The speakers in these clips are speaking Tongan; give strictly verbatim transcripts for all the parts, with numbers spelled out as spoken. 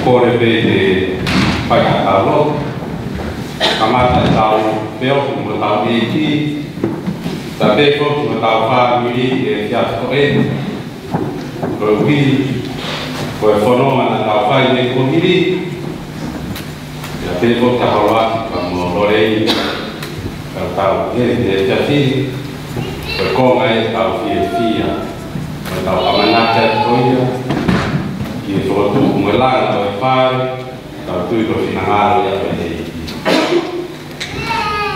Kole pē ke fai haʻatau lotu. Kamata ʻetau feohi mo hotau ʻEiki, pea pehē foki mo hotau fāmili he efiafi ko eni. Koeʻuhi ko e fononga naʻa tau fai mei kuohili, pea pehē foki ʻetau holoaki pea mo Lolei, ʻetau tau he efiafi ni, ko e konga ia ʻetau fiefia, ko ʻetau ʻamanaki atu ko ia ki he fokotuʻu mo e langa ʻo e fale, tau tui ko e finangalo ia ʻo e ʻEiki.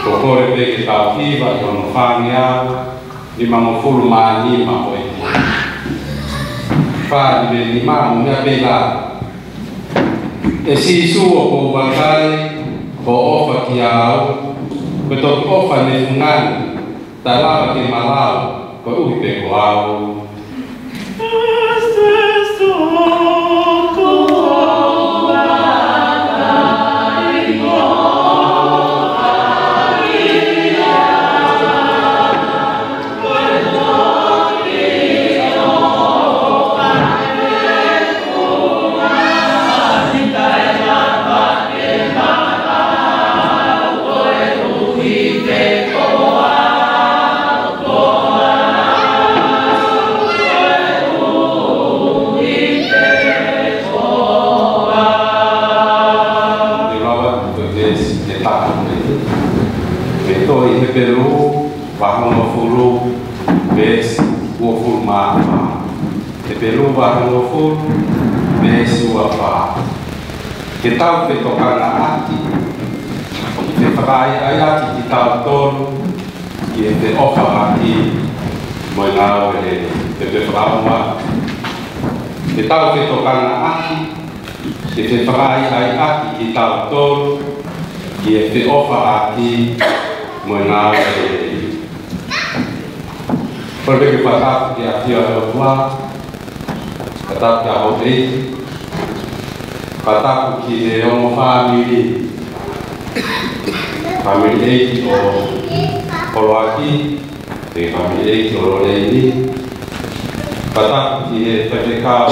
Ko e kole pē ke tau hiva ʻi hono fāngeau nimangofulu mā nima ko eni. Fā nima nima, mo e meʻa pē ʻi lalo. ʻE Sīsū, ʻoku ou vakai hoʻo ʻofa kiate au, ko e toki ʻofa ne fungani, taʻe lava ke malau, koeʻuhi pē ko au. Te u lau atu e veesi ʻe taha mei he tohi Hepelū, vahe hongofulu, veesi uofulu mā fā. Hepelū vahe hongofulu, veesi uofulu mā fā. Ke tau fetokangaʻaki, fefakaiʻaiʻaki kitautolu ki he feʻofaʻaki mo e ngāue lelei. Te u toe fakaʻamu atu. Ke tau fetokangaʻaki, ke fefakaiʻaiʻaki kitautolu ki he feʻofaʻaki mo e ngāue lelei. Kole ke fakatapu ki he ʻafio ʻa e ʻOtua, fakatapu ki he houʻeiki, fakatapu ki he ongo fāmili, fāmili ʻeiki ʻo Koloaki, pea fāmili ʻeiki ʻo Lolei ni. Fakatapu ki he faifekau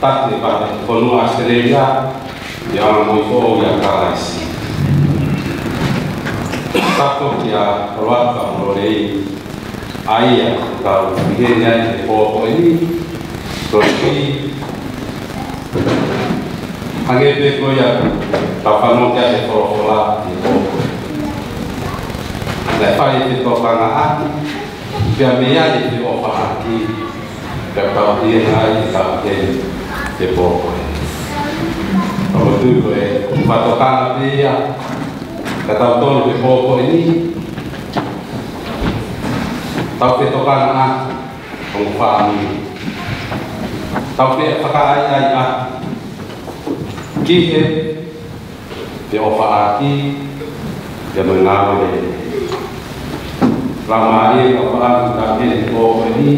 taki ʻa e fonua ʻAositelēlia, ʻi he ʻAlo mo e Foʻi ʻia Kalaisi. Fakatapu kia Koloaki mo Lolei, ʻa ia ʻoku tau ʻi heni ai he pō ko eni, koeʻuhi, hangē pē ko ia ʻoku tau fanongo ki ai he folofola he pō ko eni. Naʻe fai e fetokangaʻaki, pea mei ai e feʻofaʻaki, pea tau ʻi heni ai ʻetau ʻi heni he pō ko eni. ʻOku ou tui ko e fakatokanga pē ia kiate kitautolu he pō ko eni, tau fetokangaʻaki ongo fāmili. Tau fefakaiʻaiʻaki ki he feʻofaʻaki, pea mo e ngāue lelei. Laumālie ʻoku ʻofa atu kiate kitautolu he pō ko eni,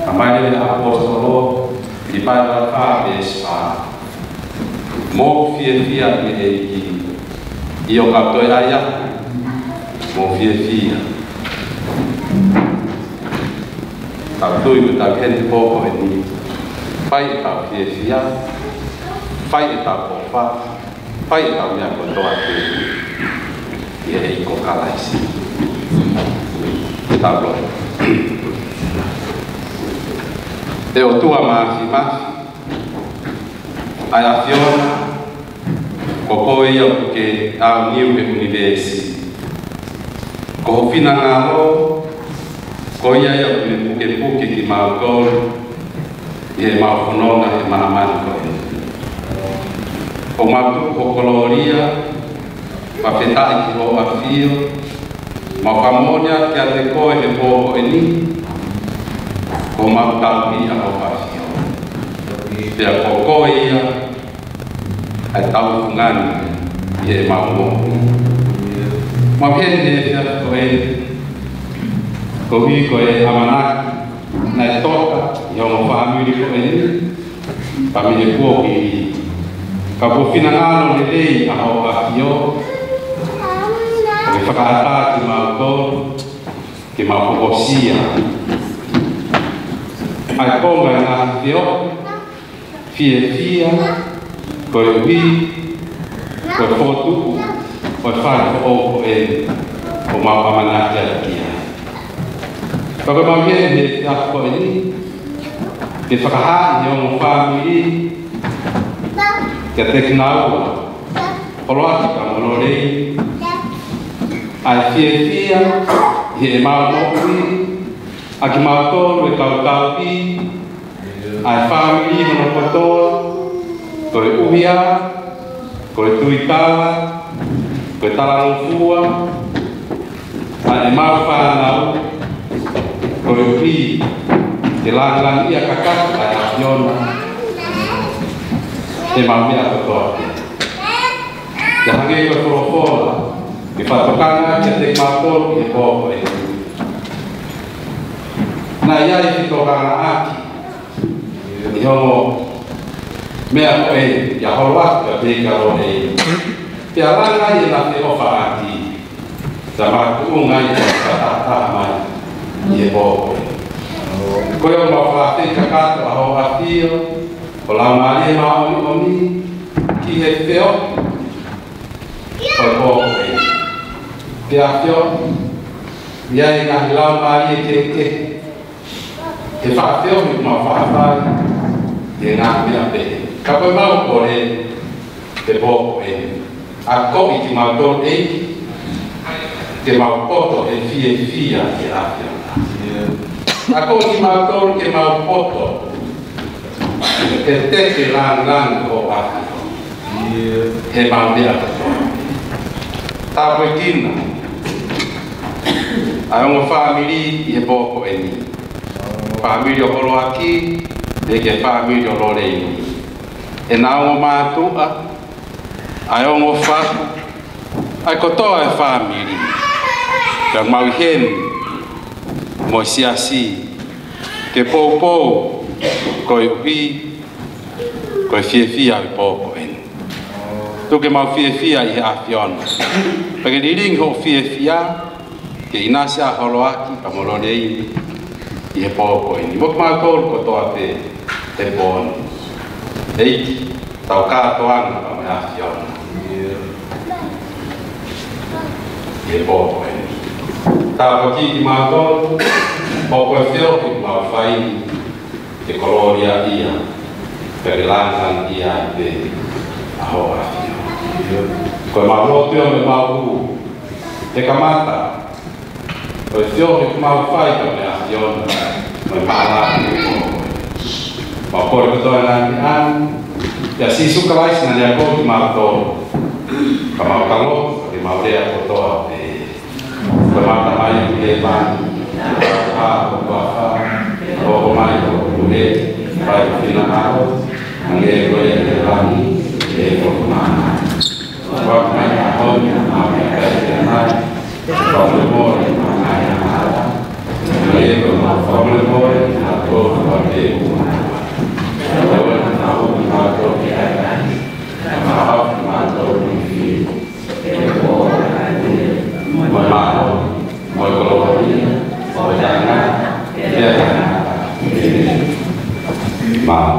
ʻomai leva ʻe he ʻaposetolo, Filipai vahe fā veesi fā. Mou fiefia ʻi he ʻEiki. ʻIo, ka u toe ʻai atu, mou fiefia. Tau tui ko ʻetau ʻi heni he pō ko eni, fai ʻetau fiefia, fai ʻetau ʻofa, fai ʻetau meʻa kotoa pē ʻi he ʻEiki ko Kalaisi. Tau lotu. ʻE ʻOtua Māfimafi, ʻa e ʻAfiona, ko koe ia ʻoku ke aoniu he ʻunivēsi. Ko ho finangalo, ko ia ia ʻoku ne pukepuke kimautolu ʻi heʻemau fononga he māmani ko eni. ʻOku mau tuku ho kolōlia, fakafetaʻi ki hoʻo ʻafio, mau fakamoʻoni atu kiate koe he pō ko eni, ko homau tauhi ʻa hoʻo ʻafio. Pea ko koe ia ʻa e tau fungani ʻi heʻemau moʻui. Mau ʻi heni he efiafi ko eni, koeʻuhi ko e ʻamanaki naʻe toka ʻi he ongo fāmili ko eni, fāmili kuo hili. Ka ko e finangalo lelei ʻa hoʻo ʻafio, ke fakaʻatā kimautolu, ke mau hokosia ʻa e konga ʻo e ngaahi feohi, fiefia, Koeʻuhi ko e fokotuʻu ʻo e fale foʻou ko eni ʻoku mau ʻamanaki atu ki ai. Pea ko e maʻu ʻeni he efiafi ko eni ke fakahā ʻe he ongo fāmili kiate kinaua, Holoaki pea mo Lolei, ʻa e fiefia ʻi heʻemau moʻui, ʻa kimautolu e kau tauhi, ʻa e fāmili hono kotoa, koeʻuhi ko e tuitala, ko e talangofua ʻa ʻemau fānau, koeʻuhi ke lāngilangiʻia kakato ʻa e ʻAfiona ʻi heʻemau meʻa kotoa pē. Pea hangē ko e folofola, ke fakatokanga kiate kimautolu ʻi he pō ko eni. Naʻe ʻi ai e fetokangaʻaki ʻi he ongo meʻa ko ē ʻia Holoaki pea pehē kia Lolei. Pea langa ai ʻena feʻofaʻaki, pea makatuʻunga ai ʻena fakatahataha mai ʻi he pō ko ē. Ko ia ʻoku mau fakaafeʻi kakato ʻa Hoʻo ʻAfio, ko e Laumālie Māʻoniʻoni, ki he feohi ʻo e pō ko ē. Pea ʻAfio, ʻi ai e ngaahi laumālie kehekehe he fakafeohi ʻoku mau fakafai ʻi he ngaahi meʻa pehē. Ka ko ʻemau kole he pō ko eni, akoʻi kimautolu ʻEiki ke mau poto he fiefia ʻi he ʻAfiona. Akoʻi kimautolu ke mau poto he teke lāngilangi ʻo Hoʻo ʻAfio ʻi heʻemau meʻa kotoa. Tāpuekina ʻa e ongo fāmili ʻi he pō ko eni. Fāmili ʻo Holoaki, pehē ki he fāmili ʻo Lolei, ʻena ongo mātuʻa, ʻa e ongo faʻu, ʻa e kotoa e fāmili. Pea mau ʻi heni mo e siasi ke poupou koeʻuhi ko e fiefia ʻo e pō ko eni. Tuku ke mau fiefia ʻi he ʻAfiona. Pea ke lilingi hoʻo fiefia ke ʻinasi ʻa Holoaki pea mo Lolei ʻi he pō ko eni, mo kimautolu kotoa pē he pō ni. ʻEiki, tau kātoanga pea mo e ʻAfiona ʻi he pō ko eni. Tāpuakiʻi kimautolu, ʻo ko e feohi ʻoku mau fai ni ke kolōliaʻia pea ke lāngilangiʻia ai pē ʻa Hoʻo ʻAfio. Ko ʻemau lotu ia mo ʻemau ʻū he kamata, ko e feohi ʻoku mau fai pea mo e ʻAfiona, mo e maʻalaʻa. Mau kole kotoa e ngaahi meʻa ni ʻia Sīsū Kalaisi naʻa ne akoʻi kimautolu. Ka mau ka lotu, ke mau lea kotoa pē. Ko ʻemau Tamai ʻoku ʻi hēvani, ke tau ʻa ho huafa, ke hoko mai ho puleʻi, fai ho finangalo, hangē ko ia ʻi hēvani, ʻi he fonua ni. Ko ʻemau ʻaho ni ʻa ʻemau meʻakai ʻanai, fakamolemole ʻemau ngaahi angahala, hangē ko ʻemau fakamolemole ʻi he ʻaho ʻoku fai ʻe he ʻaho. Tau ʻoua naʻa tau hū kimautolu ki he ʻahiʻahi, ka mau ʻofa kimautolu ki he fili. Ko e mālō, mo e kolōlia, mo e taʻengata, pea taʻengata. ʻĒmeni. Mālō.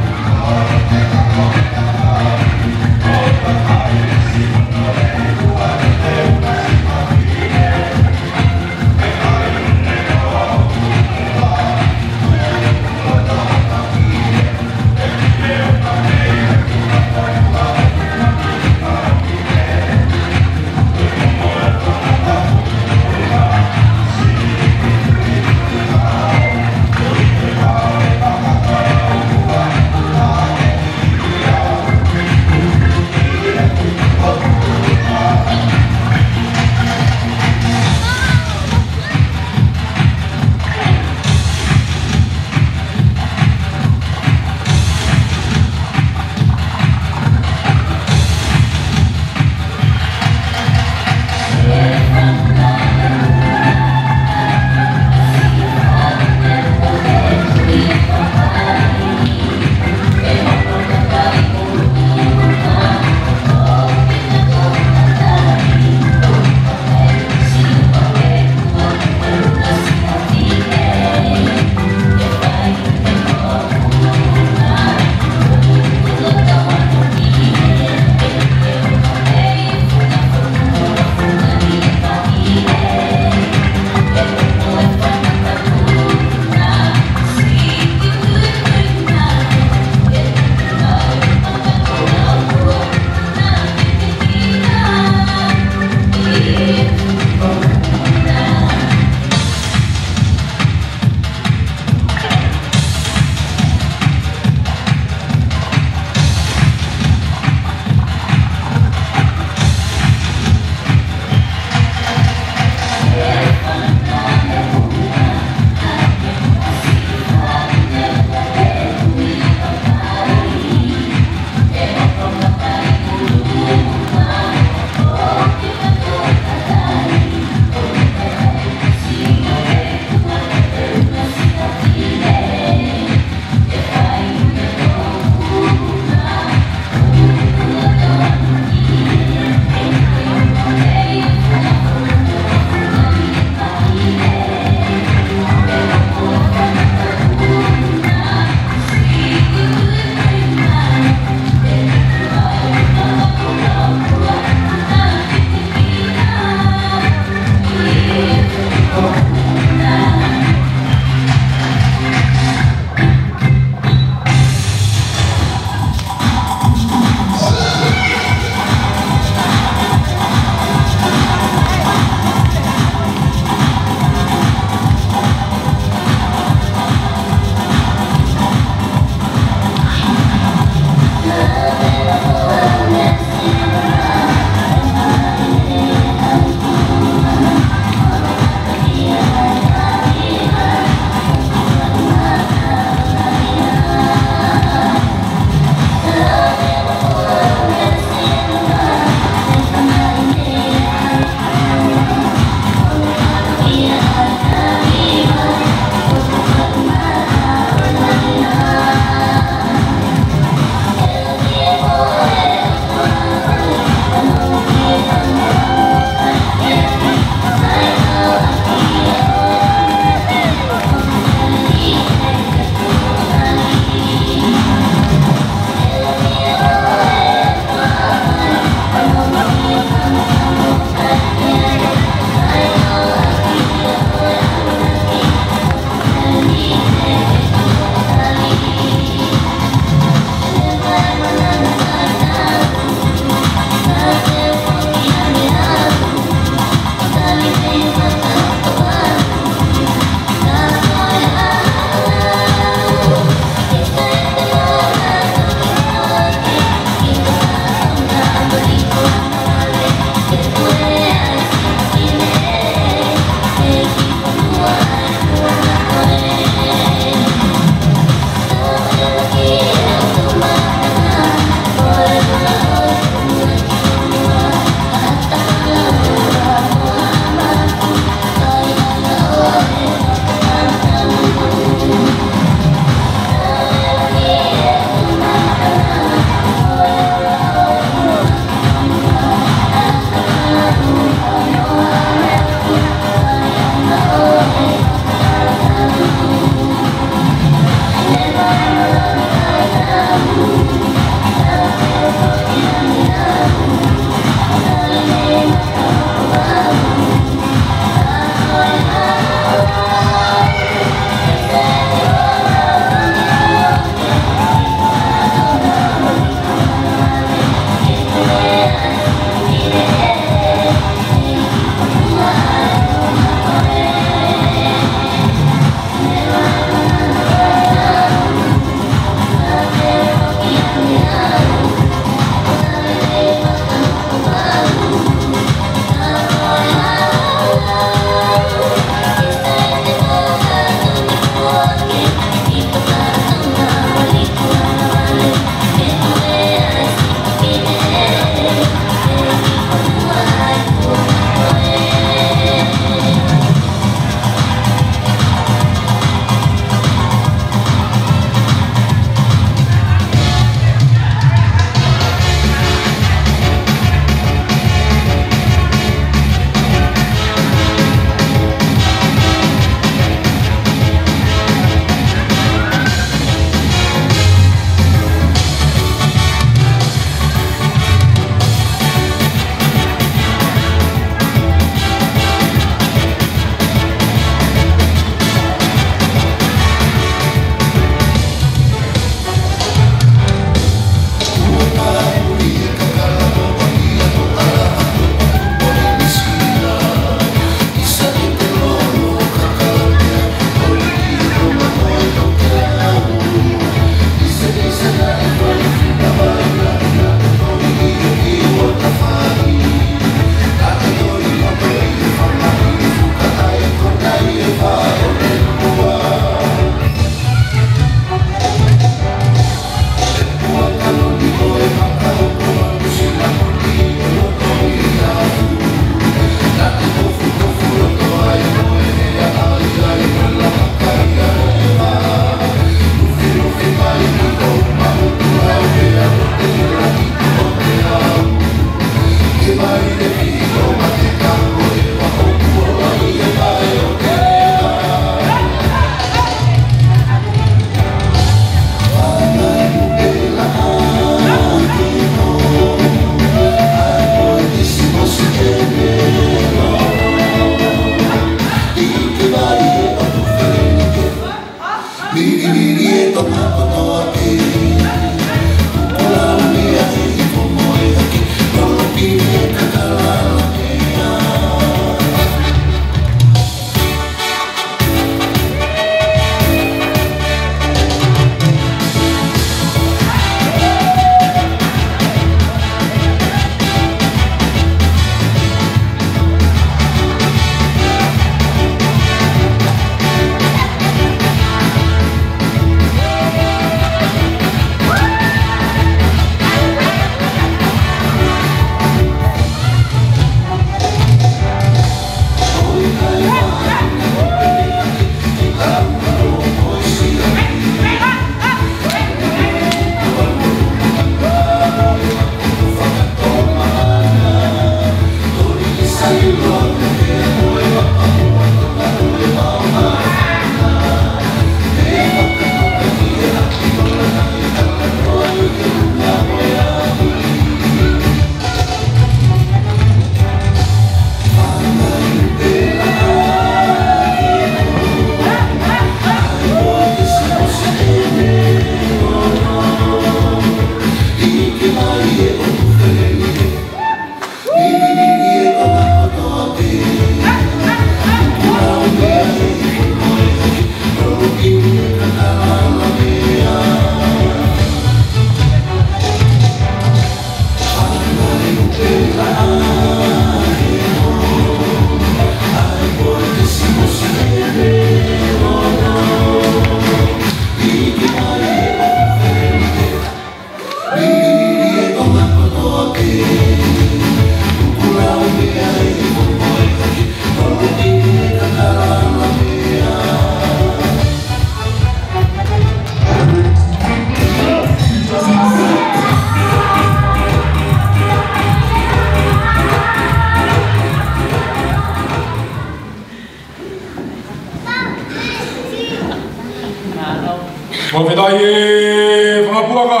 Fakafetaʻi e fanga puaka.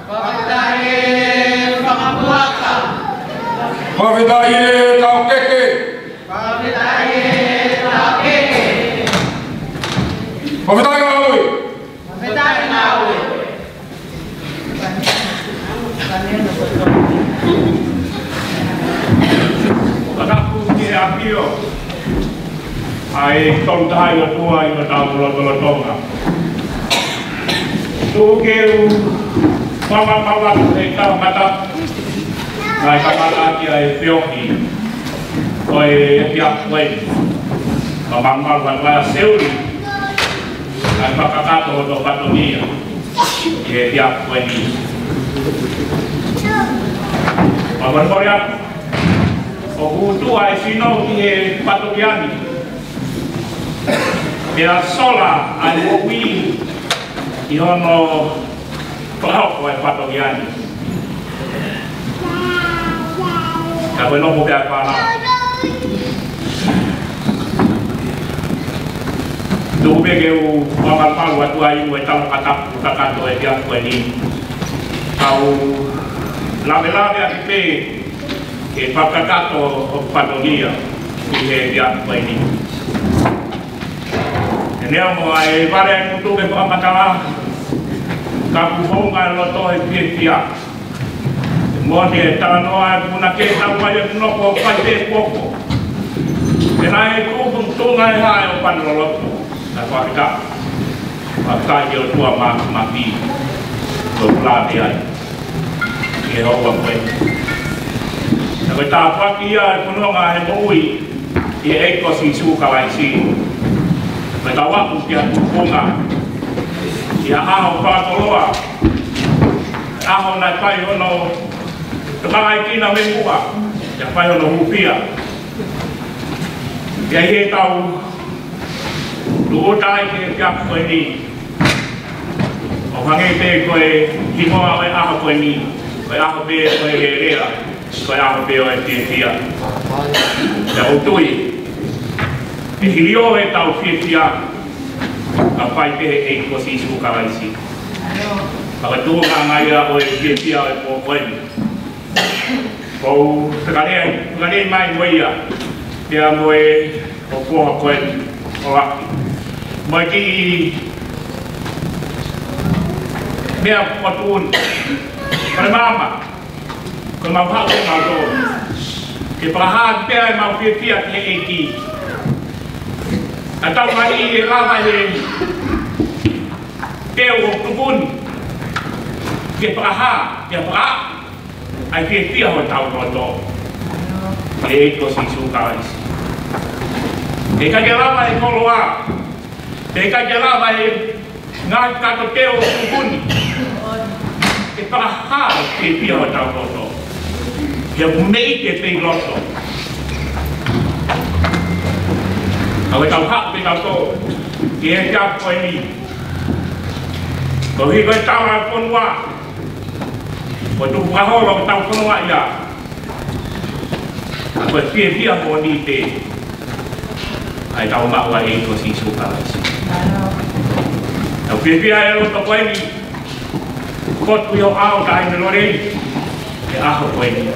Fakafetaʻi e fanga puaka. Fakafetaʻi e taʻokete. Fakafetaʻi e taʻokete. Fakafetaʻi ngāue. Fakafetaʻi ngāue. Fakatapu ki he ʻafio ʻa e Tolu Tahaʻi ʻOtua ʻi hotau lotolotonga. Tuku ke u fakamaau atu he tau mata, kae kamata ʻaki ʻa e feohi ʻo e efiafi ko eni. Fakamaau atu ʻa Seuli, kae fakakakato hoto fatongia ʻi he efiafi ko eni. Fakamolemole atu, ʻoku tuʻu ʻa e sino ki he fatongia ni, pea sola ʻa e moʻui ʻi hono fakahoko e fatongia ni. Ka ko e nofo pē ʻa e fānau. Tuku pē ke u fakamaau atu ai mo e tau fakatapu kakato e efiafi ko eni. Kau lavelave ʻaki pē ke fakakakato hoku fatongia ʻi he efiafi ko eni. ʻE meʻa mo ʻa e vale ʻa e ngutu ke fakamatala, ka ʻoku hounga e loto he fiefia. Mo e talanoa ʻa e punake tau mai e punoko fai pē kuoko. Pea naʻe tuʻu tuʻunga e hā e ʻo pani loloto. Naʻe fakafetaʻi. Fakafetaʻi ki he ʻOtua Māfimafi. Ko e pula pē ai. Ki he houa ko eni. Naʻe ko e tāpuaki ia e fononga he moʻui ʻi he ʻEiki ko Sīsū Kalaisi. Ko e tau aʻu ki ha tuʻunga ʻi ha ʻaho fakakoloa. ʻAho naʻe fai hono tokanga ʻa e kina mei muʻa, pea fai hono hūfia. Pea ʻi he tau tūʻuta ai ki he efiafi ko eni, ʻo hangē pē ko e hingoa ʻo e ʻaho ko eni, ko e ʻaho pē ko e lelea, ko e ʻaho pē ʻo e fiefia. Pea ʻoku ou tui, ʻe hiliō e tau fiefia, ka fai pē he ʻEiki ko Sīsū Kalaisi. Fakatuʻunga ia ʻo e fiefia ʻo e pō ko eni. ʻOku ou fakalea, fakalea mai mo ia, pea mo e ʻofoʻofa ko eni ʻo ʻaki. Mo e kiʻi meʻa ʻoku tuʻu ni. Ko e maama, ko e mau haʻu ke mau tō. Ke fakahā pē ʻa e mau fiefia ki he ʻEiki. ʻA e tau mai ʻe lava he teu ʻoku tuku ni. Ke fakahā, ke fakahā ʻa e fiefia hotau loto. ʻEiki ko Sīsū Kalaisi. ʻIkai ke lava he koloa. ʻIkai ke lava he ngaahi kato teu ʻoku tuku ni. Ke fakahā ʻa e fiefia hotau loto. He ʻoku meʻite pē ʻi loto. ʻA e tau haʻu pē tau tō. Ki he efiafi ko eni. Koeʻuhi ko e tau ʻa e fonua. Ko e tuku fakaholo ko e tau fonua ia. ʻA ko e fiefia moʻoni pē ʻa e tau maʻu ʻa e ʻEiki ko Sīsū Kalaisi. Tau fiefia e loto ko eni. Ko tu ʻi ho ʻao taʻahine lolei. He ʻaho ko eni.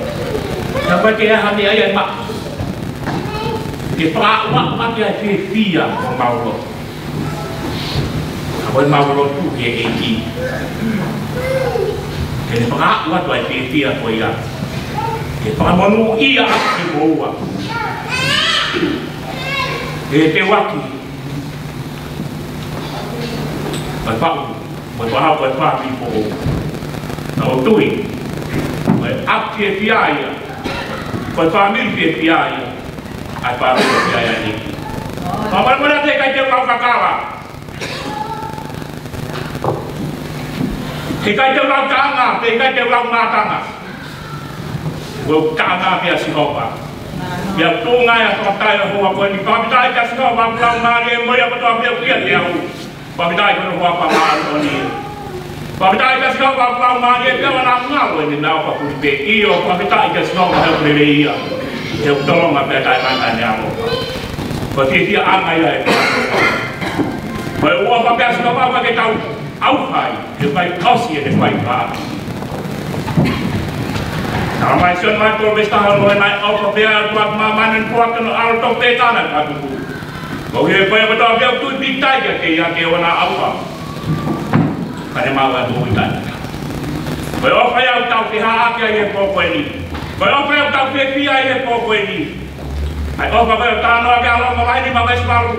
Naʻa ʻikai ke ʻi ai ha meʻa ia ʻe maʻu ke fakaaʻu ʻaki ʻa e fiefia ʻo mau loto. ʻA ko e mau lotu ki he ʻEiki. Ke ne fakaaʻu atu ʻa e fiefia ko ia. Ke fakamonūʻia ʻaki kimoua. Ke teuaki. Ko e faʻu, ko e faʻu, ko e faʻu ʻi poʻou. Naʻa ʻoku ou tui. Ko e ʻapi fiefia ia. Ko e fāmili fiefia ia. ʻA e fāmili fiefia ia ʻEiki. Fakamolemole atu he ʻikai te u lau kakala. He ʻikai te u lau taʻanga, he ʻikai te u lau mātanga. Ko e taʻanga pē ʻa Sihova. Pea tuʻunga e fakataha ʻo e houa ko eni. Fakafetaʻi kia Sihova, ʻoku laumālie mo ia kotoa pē ʻoku ʻiate au. Fakafetaʻi ki hono huafa māʻoniʻoni. Fakafetaʻi kia Sihova, ʻoku laumālie pea ʻoua naʻa ngalo ʻene meʻaʻofa puli pē. ʻIo, fakafetaʻi kia Sihova he ʻoku lelei ia. He ʻoku tolonga pea taʻengata ʻene ʻaloʻofa. Ko e fiefia ʻanga ia ʻe. Ko e huafa pē ʻa Sihova ʻoku ʻikai ke tau ʻAuha ai, he ʻikai ʻosi ʻene fai pā. Talamai ʻe Sione vahe tolu veesi taha ono, naʻe ʻofa pē ʻa e ʻOtua ki māmani, ʻo ne foaki hono ʻAlo tofu pē taha naʻe fakatupu, koeʻuhi ko ia kotoa pē ʻoku tui pīkitai kiate ia ke ʻoua naʻa ʻauha, ka ne maʻu ʻa e moʻui taʻengata. Ko e ʻofa ia ʻoku tau feʻaveʻaki ai he pō ko eni. Ko e ʻofa ia ʻoku tau fiefia ai he pō ko eni. ʻA e ʻofa ko ē ʻoku talanoa ki ai ʻa Loma vahe nima veesi valu.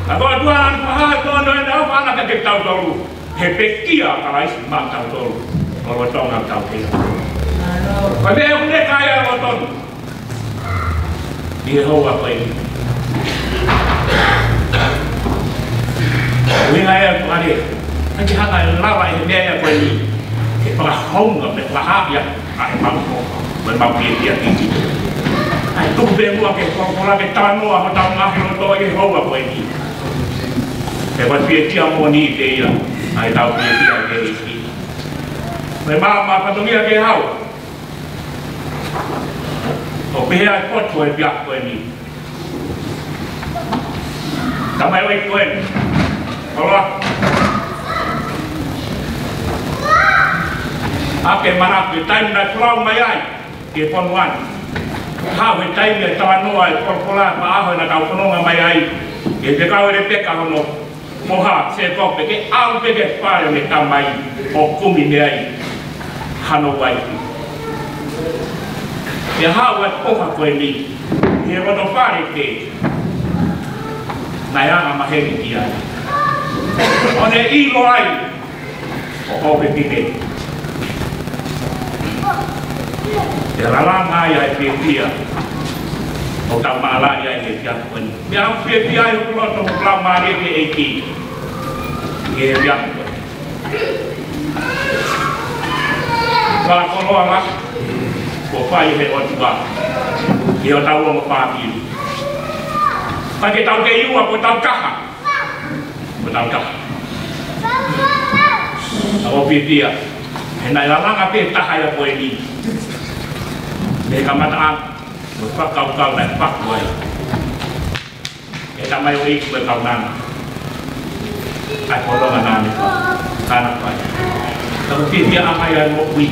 Ka ko e ʻOtua naʻa ne fakahā ʻa e ʻofa ʻana kiate kitautolu, he pekia ʻa Kalaisi maʻatautolu, ʻo lolotonga ʻetau feʻao. Ko e meʻa ʻoku ne kai ʻa e lotonu ʻi he houa ko eni. ʻUhinga ia ʻoku ʻai, ʻikai ke hanga ʻe lava ʻe he meʻa ia ko eni ke fakahounga pe fakahā ia ʻa ʻemau ʻofa, ʻemau fiefia ki he ʻEiki. ʻAi tuku pē muʻa ke folofola ke talanoa hotau ngaahi loto ʻi he houa ko eni. He ko e fiefia moʻoni pē ia ʻa ʻetau fiefia ki he ʻEiki. Ko e maama fatongia ke hau ʻo pehē ʻa e potu ʻo e efiafi ko eni. Tamaioʻeiki ko eni, koloa. ʻA ke manatu ki he taimi naʻe folau mai ai ki he fonua ni. Haʻu he taimi ʻe talanoa e folofola, ʻa e ʻaho naʻa tau fononga mai ai, ʻi he fekau ʻe Lepeka hono foha, Sēkope, ke ʻalu pē ki he fale ʻo e tamai ʻo kumi mei ai hano uaifi. Pea haʻu ʻa e foha ko eni ʻi he loto fale pē naʻe anga maheni ki ai, ʻo ne ʻilo ai ʻo ʻohovipine. Pea lalanga ai ʻa e fiefia ʻoku tau maʻalaʻi ai he efiafi ko eni. Meʻa ʻoku fiefia ai hoku loto, hoku laumālie ki he ʻEiki he efiafi ko eni. Fakakoloa lahi kuo fai ʻe he ʻOtua ki hotau ongo fāmili. Pea ke tau kei ua, ko hotau taha. Ko hotau taha. ʻOku ou fiefia he naʻe lalanga pē taha ia ko eni mei he kamataʻanga, mo e fakakaukau naʻe faku ai ʻe he tamaioʻeiki mo e kaunanga ʻa e fononga naʻa ne fai, naʻa ne fai. Ka ʻoku ou fiefia ʻa e ʻai ʻa e moʻui.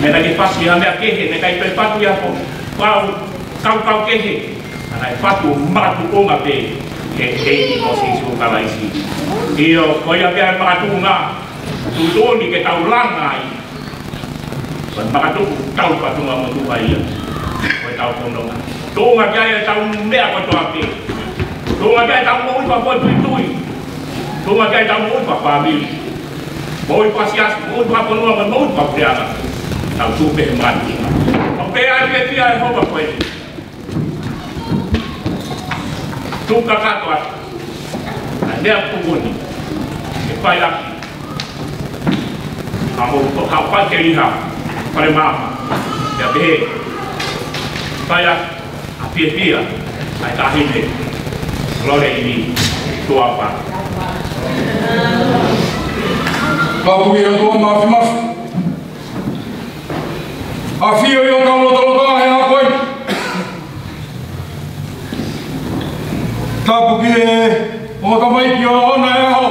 Naʻe ʻikai ke fatu ia ha meʻa kehe, naʻe ʻikai toe fatu ia ha kau, kaukau kehe. Ka naʻe fatu makatuʻunga pē ʻe he ʻEiki ko Sīsū Kalaisi. ʻIo, ko ia pē ʻa e makatuʻunga tuʻutuʻuni ke tau langa ai. Ko e makatuʻu tau fatunga motuʻa ia ʻo ʻetau fononga. Tuʻunga ki ai ʻetau meʻa kotoa pē. Tuʻunga ki ai ʻetau moʻui fakafoʻituitui. Tuʻunga ki ai ʻetau moʻui fakafāmili, moʻui fakasiasi, moʻui fakafonua, mo e moʻui fakapuleʻanga. Tau tuʻu pē he makatuʻunga. ʻOku pehē ʻa e fiefia ʻa e houa ko eni. Tuku kakato atu ʻa e meʻa tuʻutuʻuni ke fai ʻaki ʻa hoʻo, haʻo fai keliha fale maama, pea pehē, fai ʻaki ʻa e fiefia ʻa e taʻahine Lolelini Tuapa. Ka ui ʻa e ʻOtua Māfimafi. ʻAfio ʻi hotau lotolotonga he ʻaho ko eni. Tapu ki he ongo tamaiki ʻo ʻoʻona e ʻaho.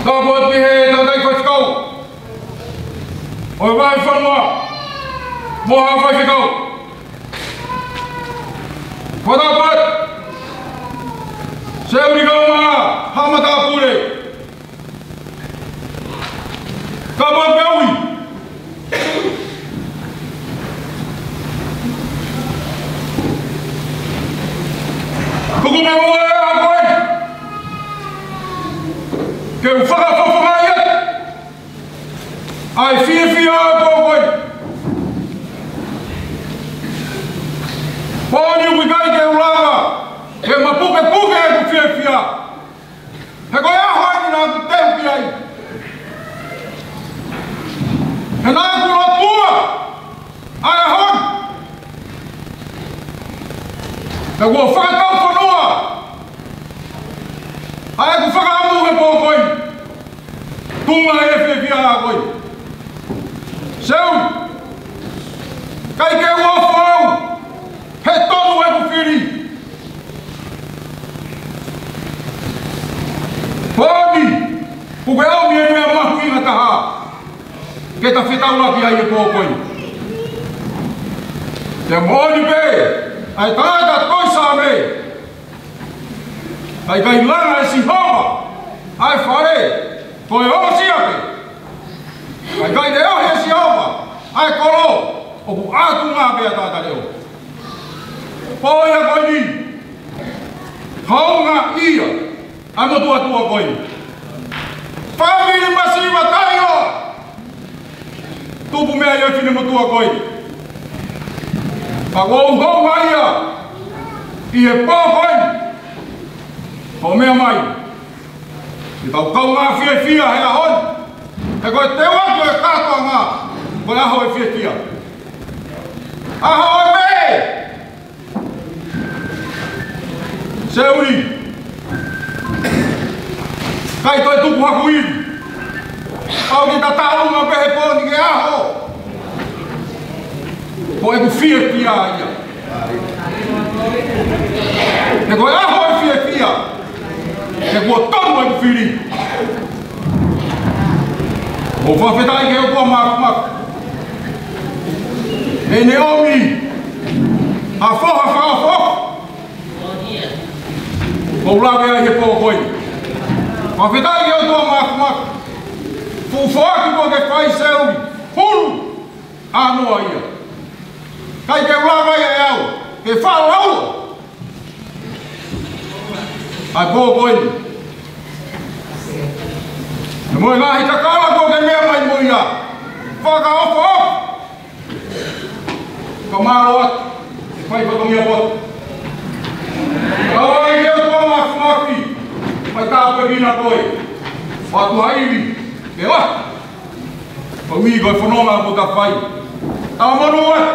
Tapu atu ki he tangataʻi faifekau ʻo e vahefonua mo haʻa faifekau. Ko tapu atu Seuli Kaumaʻa, haʻa matāpule. Ka mau pē ui. Tuku pē muʻa e ʻaho ko ē ke u fakafofongaʻi atu ʻa e fiefia ʻo e pō ko ē. Pō ni ʻoku ʻikai ke u lava ke mapukepuke ʻeku fiefia. He ko e ʻaho eni naʻa ku teu ki ai. He naʻa ku lotua ʻa e ʻaho ni. He kuo fakatau fonua ʻa ʻeku fakaʻamu he pō ko ē. Tuʻunga he fiefia ko ē. Seuli, ʻikai ke u ofo au he tonu ʻeku fili. ʻe ta fetaulaki ai he pō ko eni. Pea moʻoni pē, ʻa e tangata ko Saame, ʻikai langa ʻe Sihova ʻa e fale, ko e ongosia pē. ʻIkai leʻohi ʻe Sihova ʻa e kolo, ʻoku ʻatunga pē ʻa e tangata leʻo. Pō ia ko eni, houngaʻia ʻa e motuʻa tuʻa ko eni. Fāmili masiva taʻeʻiloa tupu mei ai ʻa e finemotuʻa ko eni. Ka ʻoku ou houngaʻia ʻi he pō ko eni. Ko e meʻa mai, ke tau kaungā fiefia he ʻaho ni. He ko e teuaki ʻo e kātoanga, ko e ʻaho ʻo e fiefia. ʻAho ʻo e meʻe. Seuli, ʻikai toe tuku haku ivi. Pau ke ta taʻu mai pē he pō ni ki he ʻaho. Ko ʻeku fiefia ia. He ko e ʻaho ʻo e fiefia. He kuo tonu ʻeku fili. ʻOku ou fakafetaʻi ki he ʻOtua Māfimafi, heʻene ʻomi ha foha fakaʻofoʻofa. ʻOku ou lave ai he pō ko eni. Fakafetaʻi ki he ʻOtua Māfimafi. Fuʻu foaki kuo ke fai, Seuli. Hulu. ʻAnoa ia. ʻIkai ke u lava ia ʻe au ke fakalaua ʻa e pō ko eni. Pea mo e ngaahi kakala kuo ke meʻa mai mo ia. Fakaʻofoʻofa. Ka mālō atu e fai fatongia poto. Ka ʻoua ʻe ke ʻOtua Māfimafi, fai tāpuekina koe. Fatu ha ivi ke lahi. Ko e ʻuhi ko e fononga ʻoku ta fai. Tau monū atu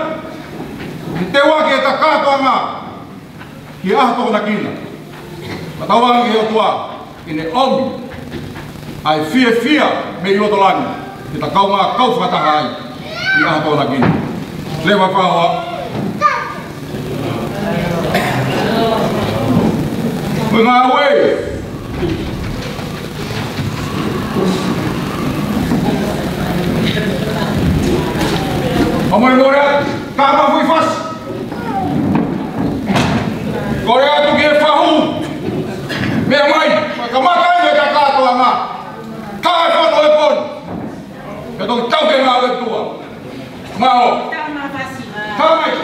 he teuaki ʻeta kātoanga ki he ʻaho Tokonakina. Ka tauange ki he ʻOtua ke ne ʻomi ʻa e fiefia mei loto langi, ke ta kaungā kau fakataha ai ʻi he ʻaho Tokonakina. Leva fakahoa. Ko e ngāue. Kamolemole atu, ka ma fui fasi. Kole atu ki he fahu. Meʻa mai, ka kamata ai ʻeta kātoanga. Ka e fono e poni. Ke toki tau ke ngāue tua. Mao. Ka mai.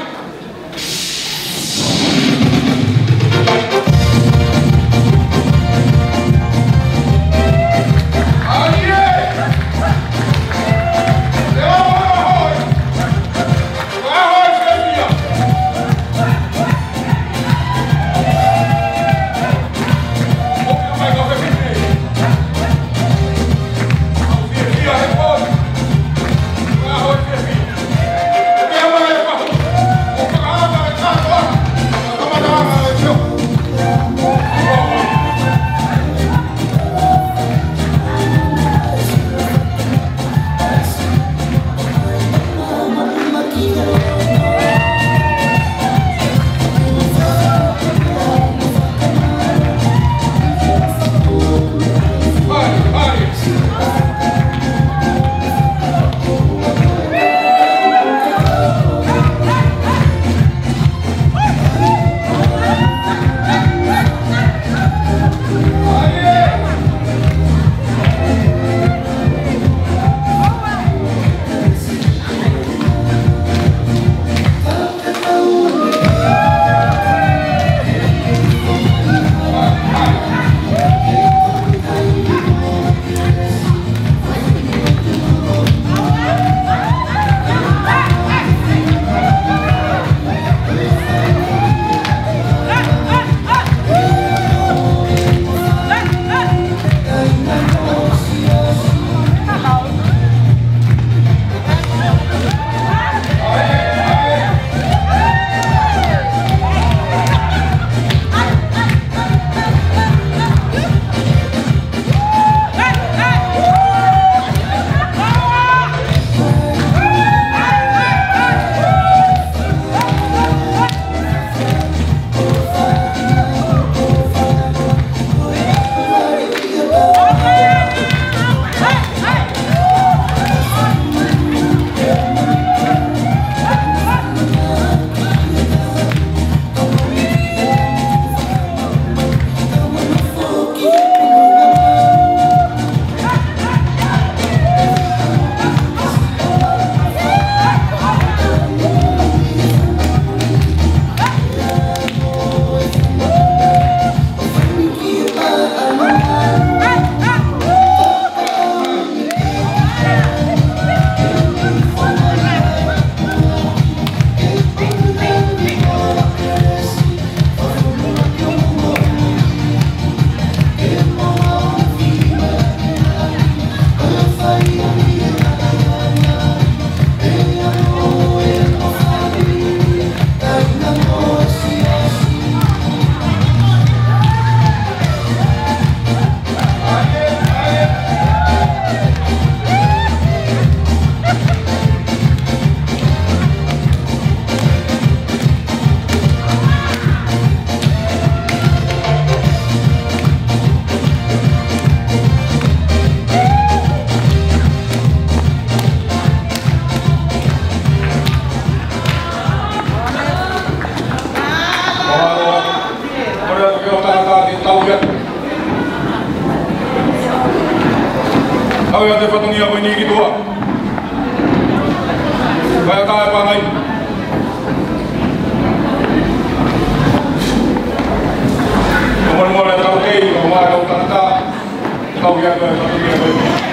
Kole atu ki he tangata ke tauhi atu. Tauhi atu e fatongia ko eni ki tuʻa. Kae ʻatā e pangai. Ko manu mole tau kei, ko mā kau tangata. Tauhi atu e fatongia ko eni.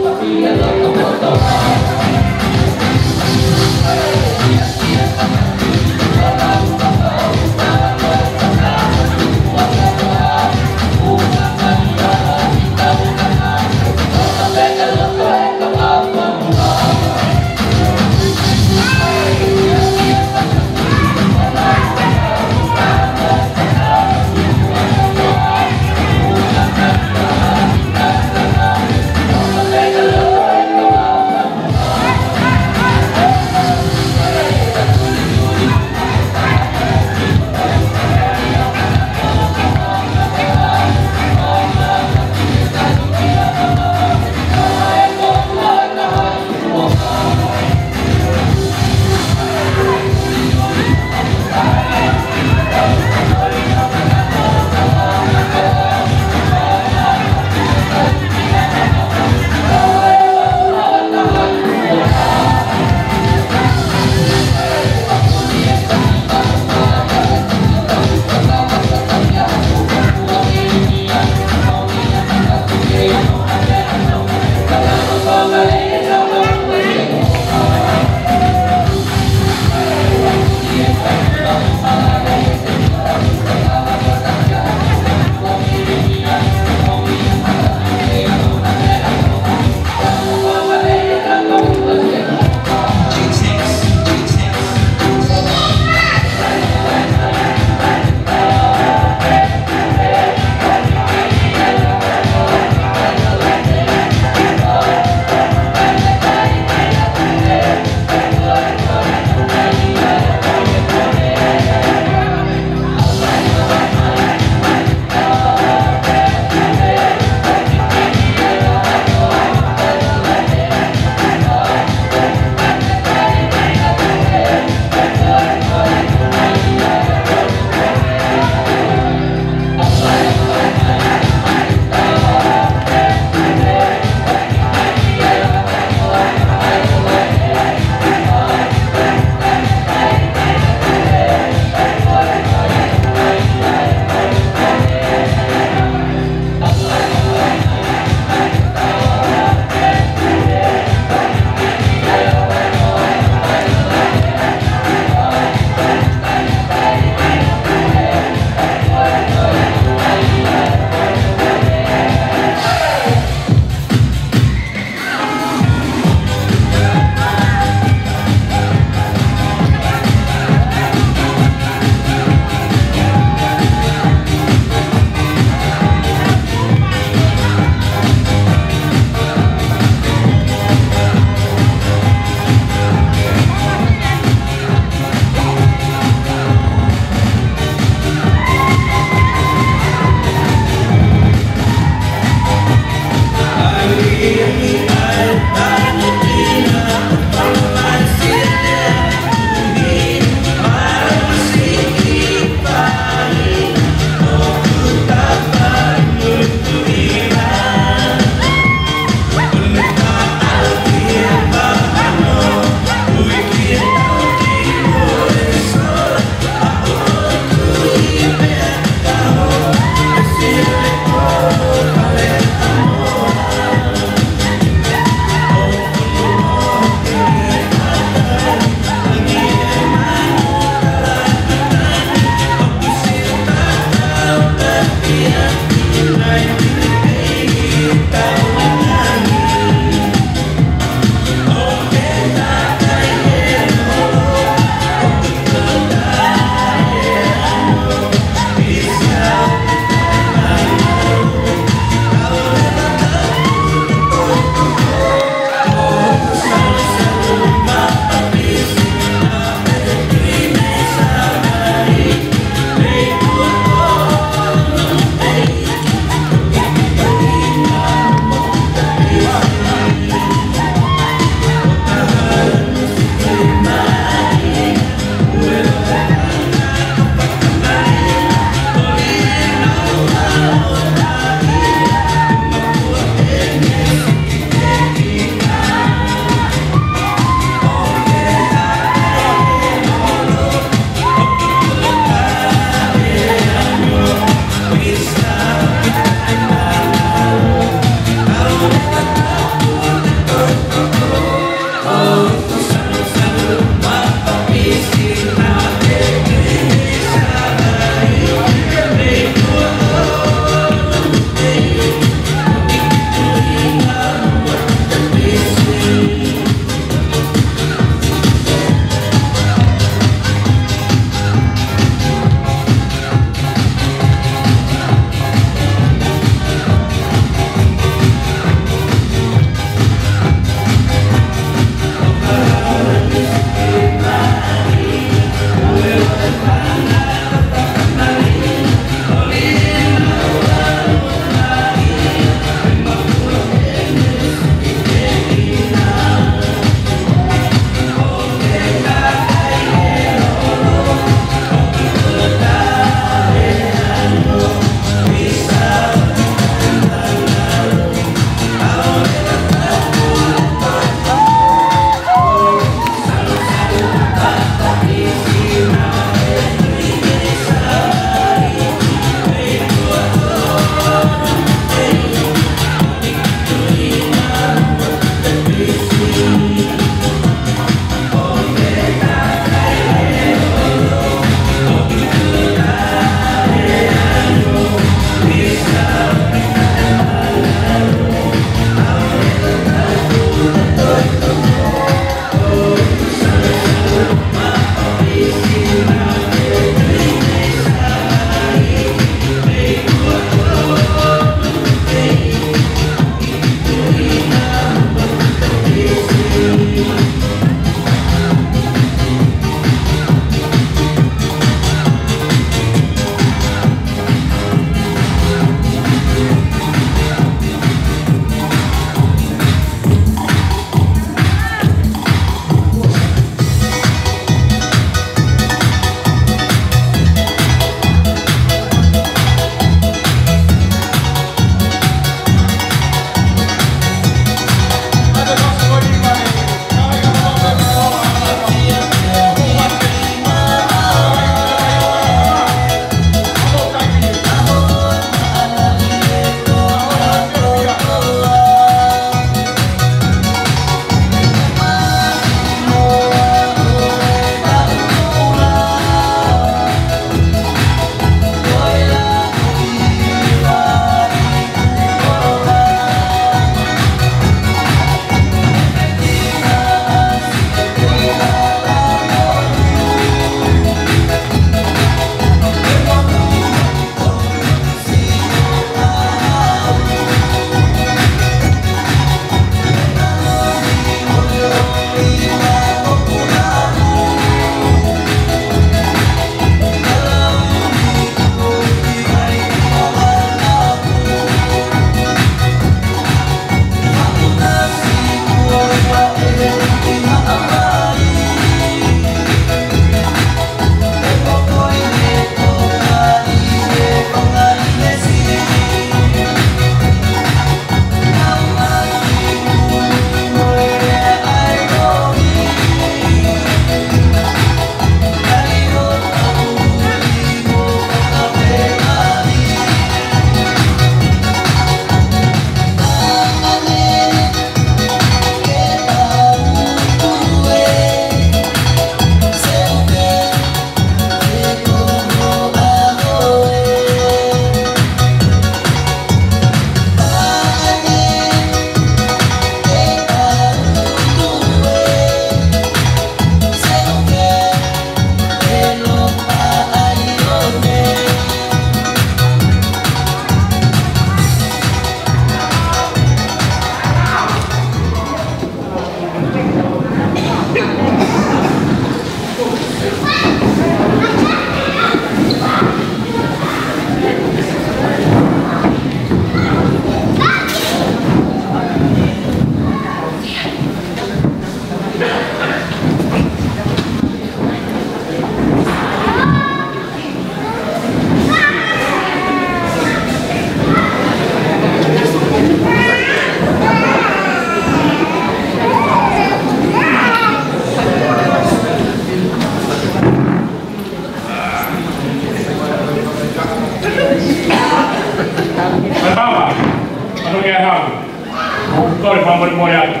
Kole fakamolemole atu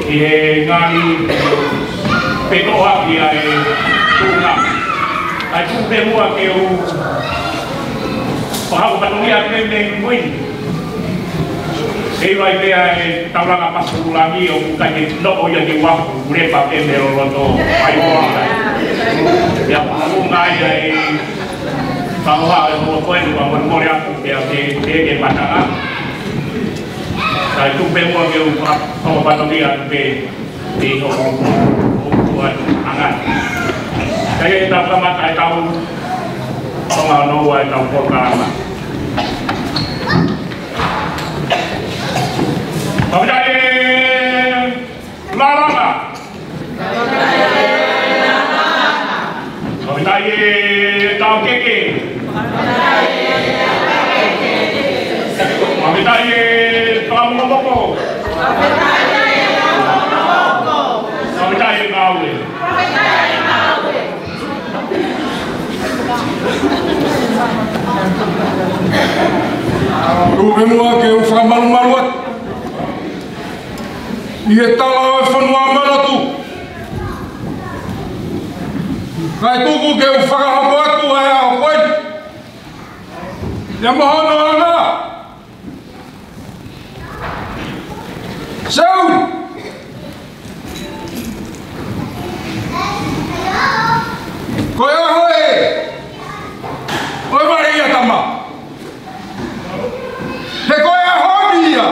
ʻi he ngaahi petoʻaki ʻa e tuʻunga. Kae tuku pē muʻa ke u fakahoko fatongia pē mei mui. ʻE ʻi ai pē ʻa e taulanga pasipululangi ʻoku ʻikai ke noʻo ia ke uafu, ʻoku lepa pē mei loloto ai ua. ʻIa, ʻoku ngai ai. Fakahoha e mo koe, fakamolemole atu pea ke, ke, ke matanga. Kae tuku pē muʻa ke u fa-, fakapatoni atu pē ʻi hoʻo, hoʻo, hoʻo anga. Kae tau kamata ʻetau, tonga noa ʻetau polokalama. Fakafetaʻi e Lalanga. Fakafetaʻi e Taʻokeke. Fakafetaʻi e Fakamokomoko. Fakafetaʻi e Ngāue. Tuku pē muʻa ke u fakamalumalu atu ʻi he tala ʻo e fonua manatu. Kae tuku ke u fakahoko atu ʻa e ʻaho ko eni. ʻIa, mo hono anga. Seuʻi. Ko e ʻaho ē ʻo e Valeʻiatama. He ko e ʻaho ni ia.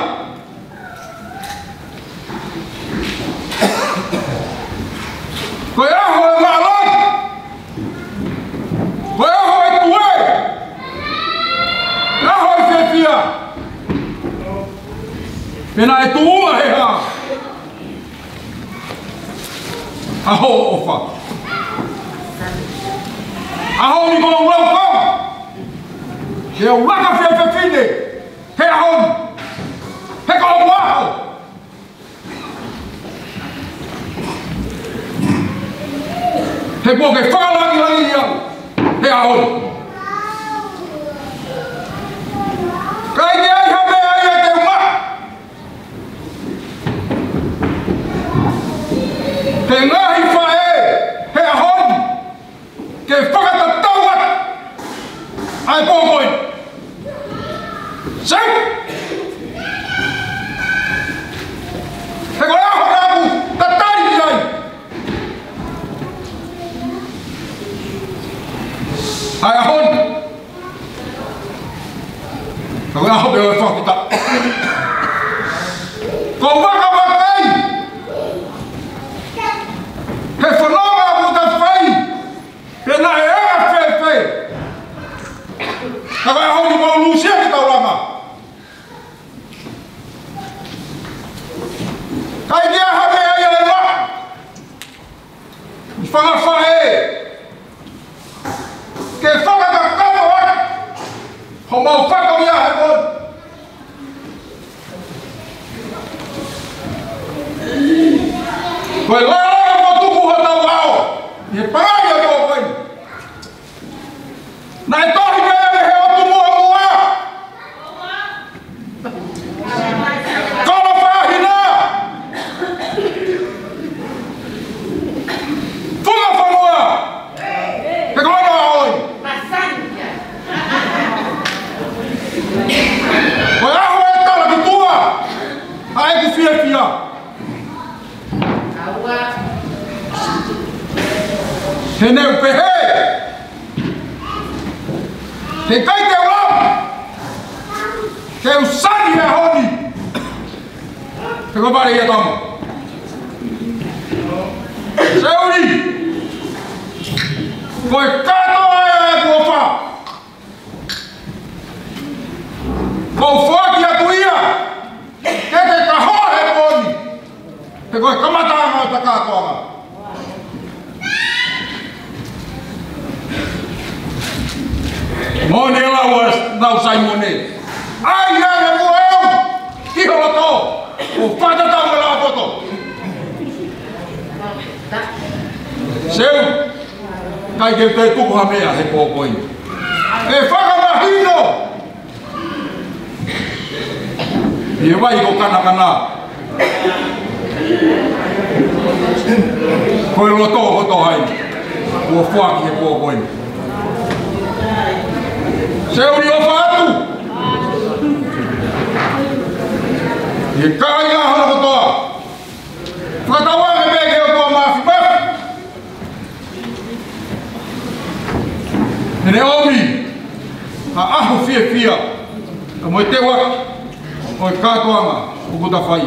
Ko e ʻaho ʻo e mālohi. Ko e ʻaho ʻo e tuē. ʻAho ʻo e fiefia. Pea naʻe tuʻunga he hā? ʻAho ʻofa. ʻAho ni ko e lau kau. Ke u laka fefine he ʻaho ni. He ko hoku ʻaho. He kuo ke fakalangilangiʻi au he ʻaho ni. ʻIkai ke ʻi ai ha meʻa ia te u maʻu. He ngaahi faʻē he ʻaho ni ke fakatatau atu ʻa e pō ko eni. Seuʻi. He ko e ʻaho naʻa ku tatali ki ai. ʻA e ʻaho ni. Ka ko e ʻaho pē ʻo e fakafetaʻi. Ko e vakavakaʻi he fononga ʻoku ta fai. Pea naʻe anga fēfē? Ka ko e ʻaho ni kuo lūsia ke taulanga. ʻIkai ke ʻi ai ha meʻa ia ʻe maʻu ʻi he fanga faʻē ke fakakakato atu homau fatongia he ʻaho ni. Ko e lalanga kuo tuku hotau ʻao ʻi he pangai ʻa e pō ko eni. Naʻe tohi mai ʻe he ʻOtu Muʻomuʻa. Kolofaʻahina. Funga fonua. He ko hono ʻaho ia. Ko e ʻaho ʻe tala ki tuʻa ʻa ʻeku fiefia. He naʻá ku pehē, he ʻikai te u lava ke u sani he ʻaho ni. He ko e Valeʻiatama. Seuʻi, ko e kātoa ʻa ʻeku ʻofa. Ko e foaki atu ia ke ke kahoa he pō ni. He ko e kamataʻanga ʻo e kātoanga. Moʻoni e lau ʻa e lau Saimone. ʻAi ange muʻa au ki ho loto, ʻo fakatatau mo e lakapoto. Seuʻi, ʻikai ke te tuku ha meʻa he pō ko eni. ʻE fakamahino ʻi he vai ko Kanakana. Ko e loto kotoa ia kuo foaki he pō ko eni. Seuʻi ʻo fatu. ʻI he kāinga hono kotoa. Fakatauange pē ki he ʻOtua Māfimafi heʻene ʻomi ha ʻaho fiefia, ka mo e teuaki ʻo e kātoanga ʻoku ta fai.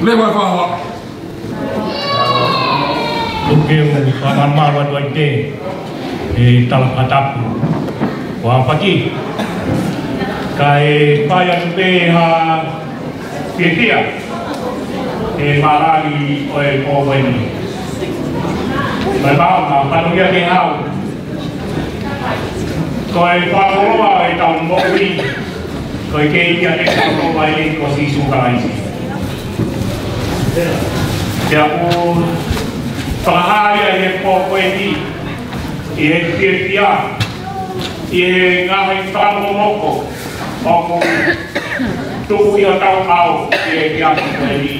Leva e fānau. Tuku ke u fakamālō atu ai pē he tala fakatapu ʻa Paki. Kae fai atu pē ha fiefia he malanga ʻo e pō ko eni. Mai pau ma fatongia ke hau. Ko e fakakoloa ʻetau moʻui, ko e kei ia ke fakakoloa ʻe ko Sīsū Kalaisi. Pea ʻoku fakahā ia he pō ko eni, ʻi he fiefia, ʻi he ngaahi fakamokomoko ʻoku tuku ʻi hotau ʻao ʻi he efiafi ko eni.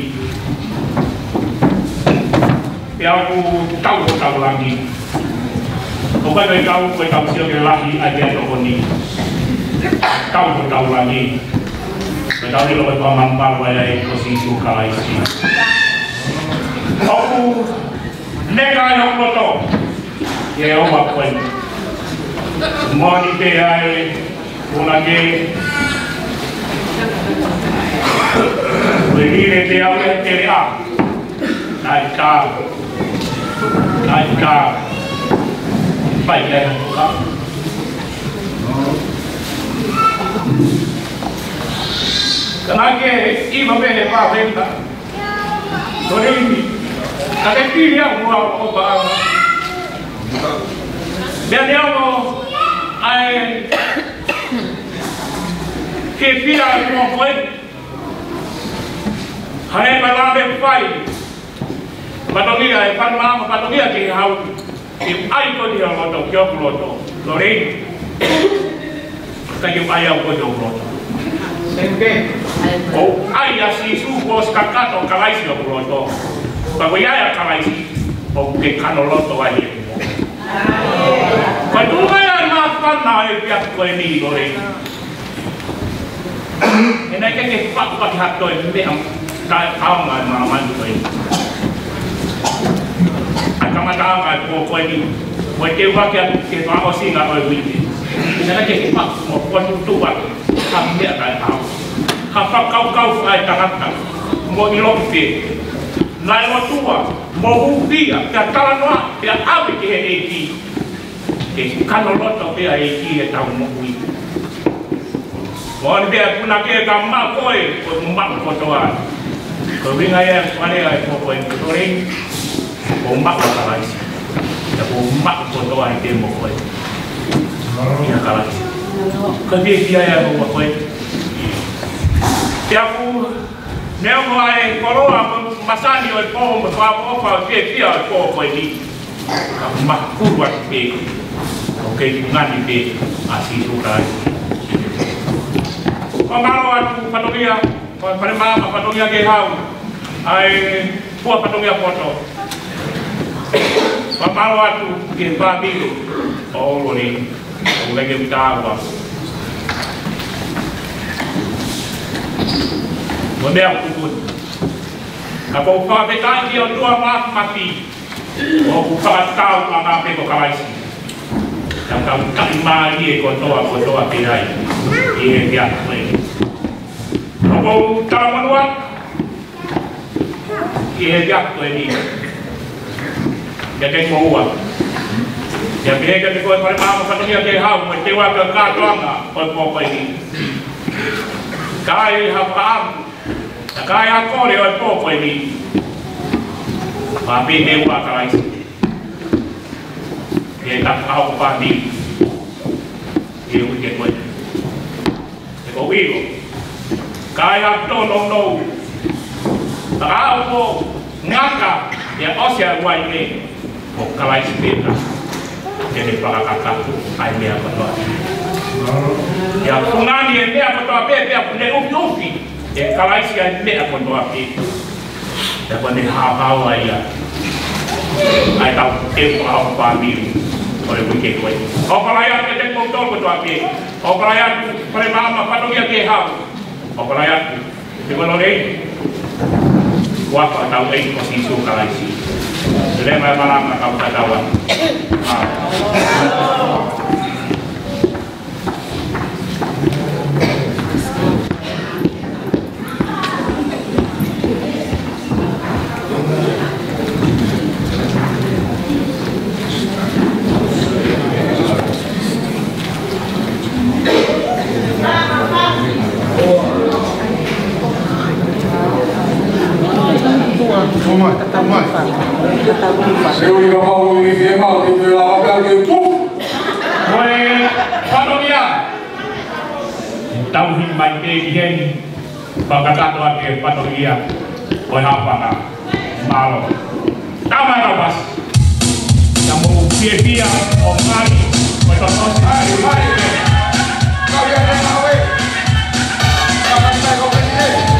Pea ʻoku tau hotau langi. ʻOku ʻikai ko e tau, ko e tau sio ki he lahi ʻa e meʻatokoni. Tau hotau langi. Ko e tau ʻilo ko e fakamamalu ʻa e ko Sīsū Kalaisi. ʻOku neka ai hoku loto. ʻIo, ʻoku ou ʻilo. Moʻoni pē ʻa e Una ke. Ko e lile te au e tele a. Naʻe tā. Naʻe tā. Fai ke ana tuka. Ka naʻe ke iva me he pā fenta. Tolini. Ka ke pili au mua o paʻanga. Meʻa ne ono ai. Ke pila ai mo koe. Hane ma la me fai. Fatongia e fai ma ma fatongia ke hau. Ke ʻai ko ni ʻa loto, ki hoku loto. Lorei. Ka ke ʻai au ko ni ʻo loto. ʻOku ʻai ʻa Sīsū kuo ʻosi kakato Kalaisi ʻo loto. Ka ko ia ʻa Kalaisi, ʻoku ke kano loto ai. Ko e tuʻu mai ʻa e māfana ʻo e efiafi ko eni, Lorei. ʻE naʻe ʻikai ke faʻu ʻaki ha toe meʻa taʻeʻaonga ʻi māmani ko eni. ʻA e kamataʻanga ʻo e pō ko eni, mo e teu hake atu ki he fakaʻosinga ʻo e uike. ʻE naʻe ʻikai ke faʻu mo potu tuʻu atu ha meʻa taʻeʻaonga. Ha fakakaukau fakaetangata, mo ʻiloʻi pē. Naʻe lotua, mo hūfia, pea talanoa, pea ʻave ki he ʻEiki. Ke kano loto pē ʻa e ʻEiki ʻi heʻetau moʻui. Moʻoni pē ʻa e punake ka maʻu koe, ko e maʻu kotoa. Ko e ʻuhinga ia ʻa e fale ʻa e pō ko eni, Lorei, ko e maʻu ʻa Kalaisi. Pea ko e maʻu kotoa ʻi he mo koe. ʻIa Kalaisi. Ko e fiefia ia mo koe. Pea ʻoku neongo ʻa e koloa mo e masani ʻo e pō mo e fakaʻofoʻofa ʻo e fiefia ʻo e pō ko eni. Ka ʻoku makulu atu pē, ʻoku kei fungani pē ʻa Sīsū Kalaisi. Fakamālō atu fatongia, ko e fale maama fatongia ke hau, ʻa e fua fatongia poto. Fakamālō atu ki he fāmili ʻo Lorei, ʻoku ʻikai ke u tāua. Mo e meʻa ʻoku tuku ni. Ka ʻoku ou fakafetaʻi ki he ʻOtua Māfimafi, ʻoku fakatau ʻa ngā pē ko Kalaisi. Ka tau taʻimālie kotoa, kotoa pē ai. ʻI he efiafi ko eni. ʻOku ou talamonū atu ʻi he efiafi ko eni. Kiate kimoua. Pea pehē kiate koe fale maama fatongia ke hau, mo e teu hake ʻo e kātoanga ʻo e pō ko eni. Ka ʻi ha fakaʻamu, ka ʻi ha kole ʻo e pō ko eni. Pea pehē ua Kalaisi. Ke ta fakaʻofoʻofa ni. Ke ui ke koe. He ko e ʻilo. Ka ʻi ha tōnounou. Ka ʻoku ngata ia ʻosi ʻa e uaine. Ko Kalaisi pē na. Ke ne fakakakato ʻa e meʻa kotoa. Ia fungani e meʻa kotoa pē, pea ʻoku ne ʻufiʻufi. ʻE Kalaisi ʻa e meʻa kotoa pē. Pea ko ʻene haohaoa ia ʻa e tau teu ʻa e fāmili ʻo e uike ko eni. ʻOku ʻalai atu kiate kimoutolu kotoa pē. ʻOku ʻalai atu, fale maama, fatongia ke hau. ʻOku ʻalai atu, te mo lolei. Huafa ʻo hotau ʻEiki ko Sīsū Kalaisi. Leva e malanga kau tatau atu. ʻĀ. Ko e fatongia. Tauhi mai pē ki heni, fakakakato atu e fatongia ʻo e haʻofanga. Mālō. Tama e rapasi. Ka mou fiefia ʻo ngali, ko e tokosi. Hai, hai. Kau ia e ngāue. Kau ia e ngāue.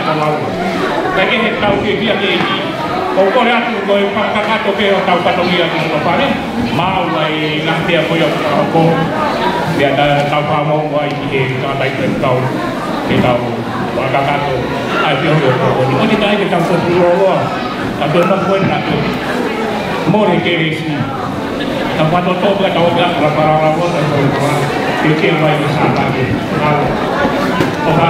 Kae kehe, tau fiefia ki he ʻEiki. ʻOku ou kole atu ko e fakakakato ki hotau fatongia ki loto fale. Maʻu ai ngaahi meʻa ko ia ʻoku fakahoko. Pea ta, tau fakamoʻoni ai ki he tangataʻeiki ʻoku tau, ke tau fakakakato ai pē ʻo e ʻaho ko eni. Ko e taimi ke tau fotu loloa. Ka tau nofo ʻi he nofo. Mole kelesi. Tau fakatotolo pē ka tau ʻoka, ka parara mo tau ʻoka. Ke ke mai ke sa pake. ʻOka.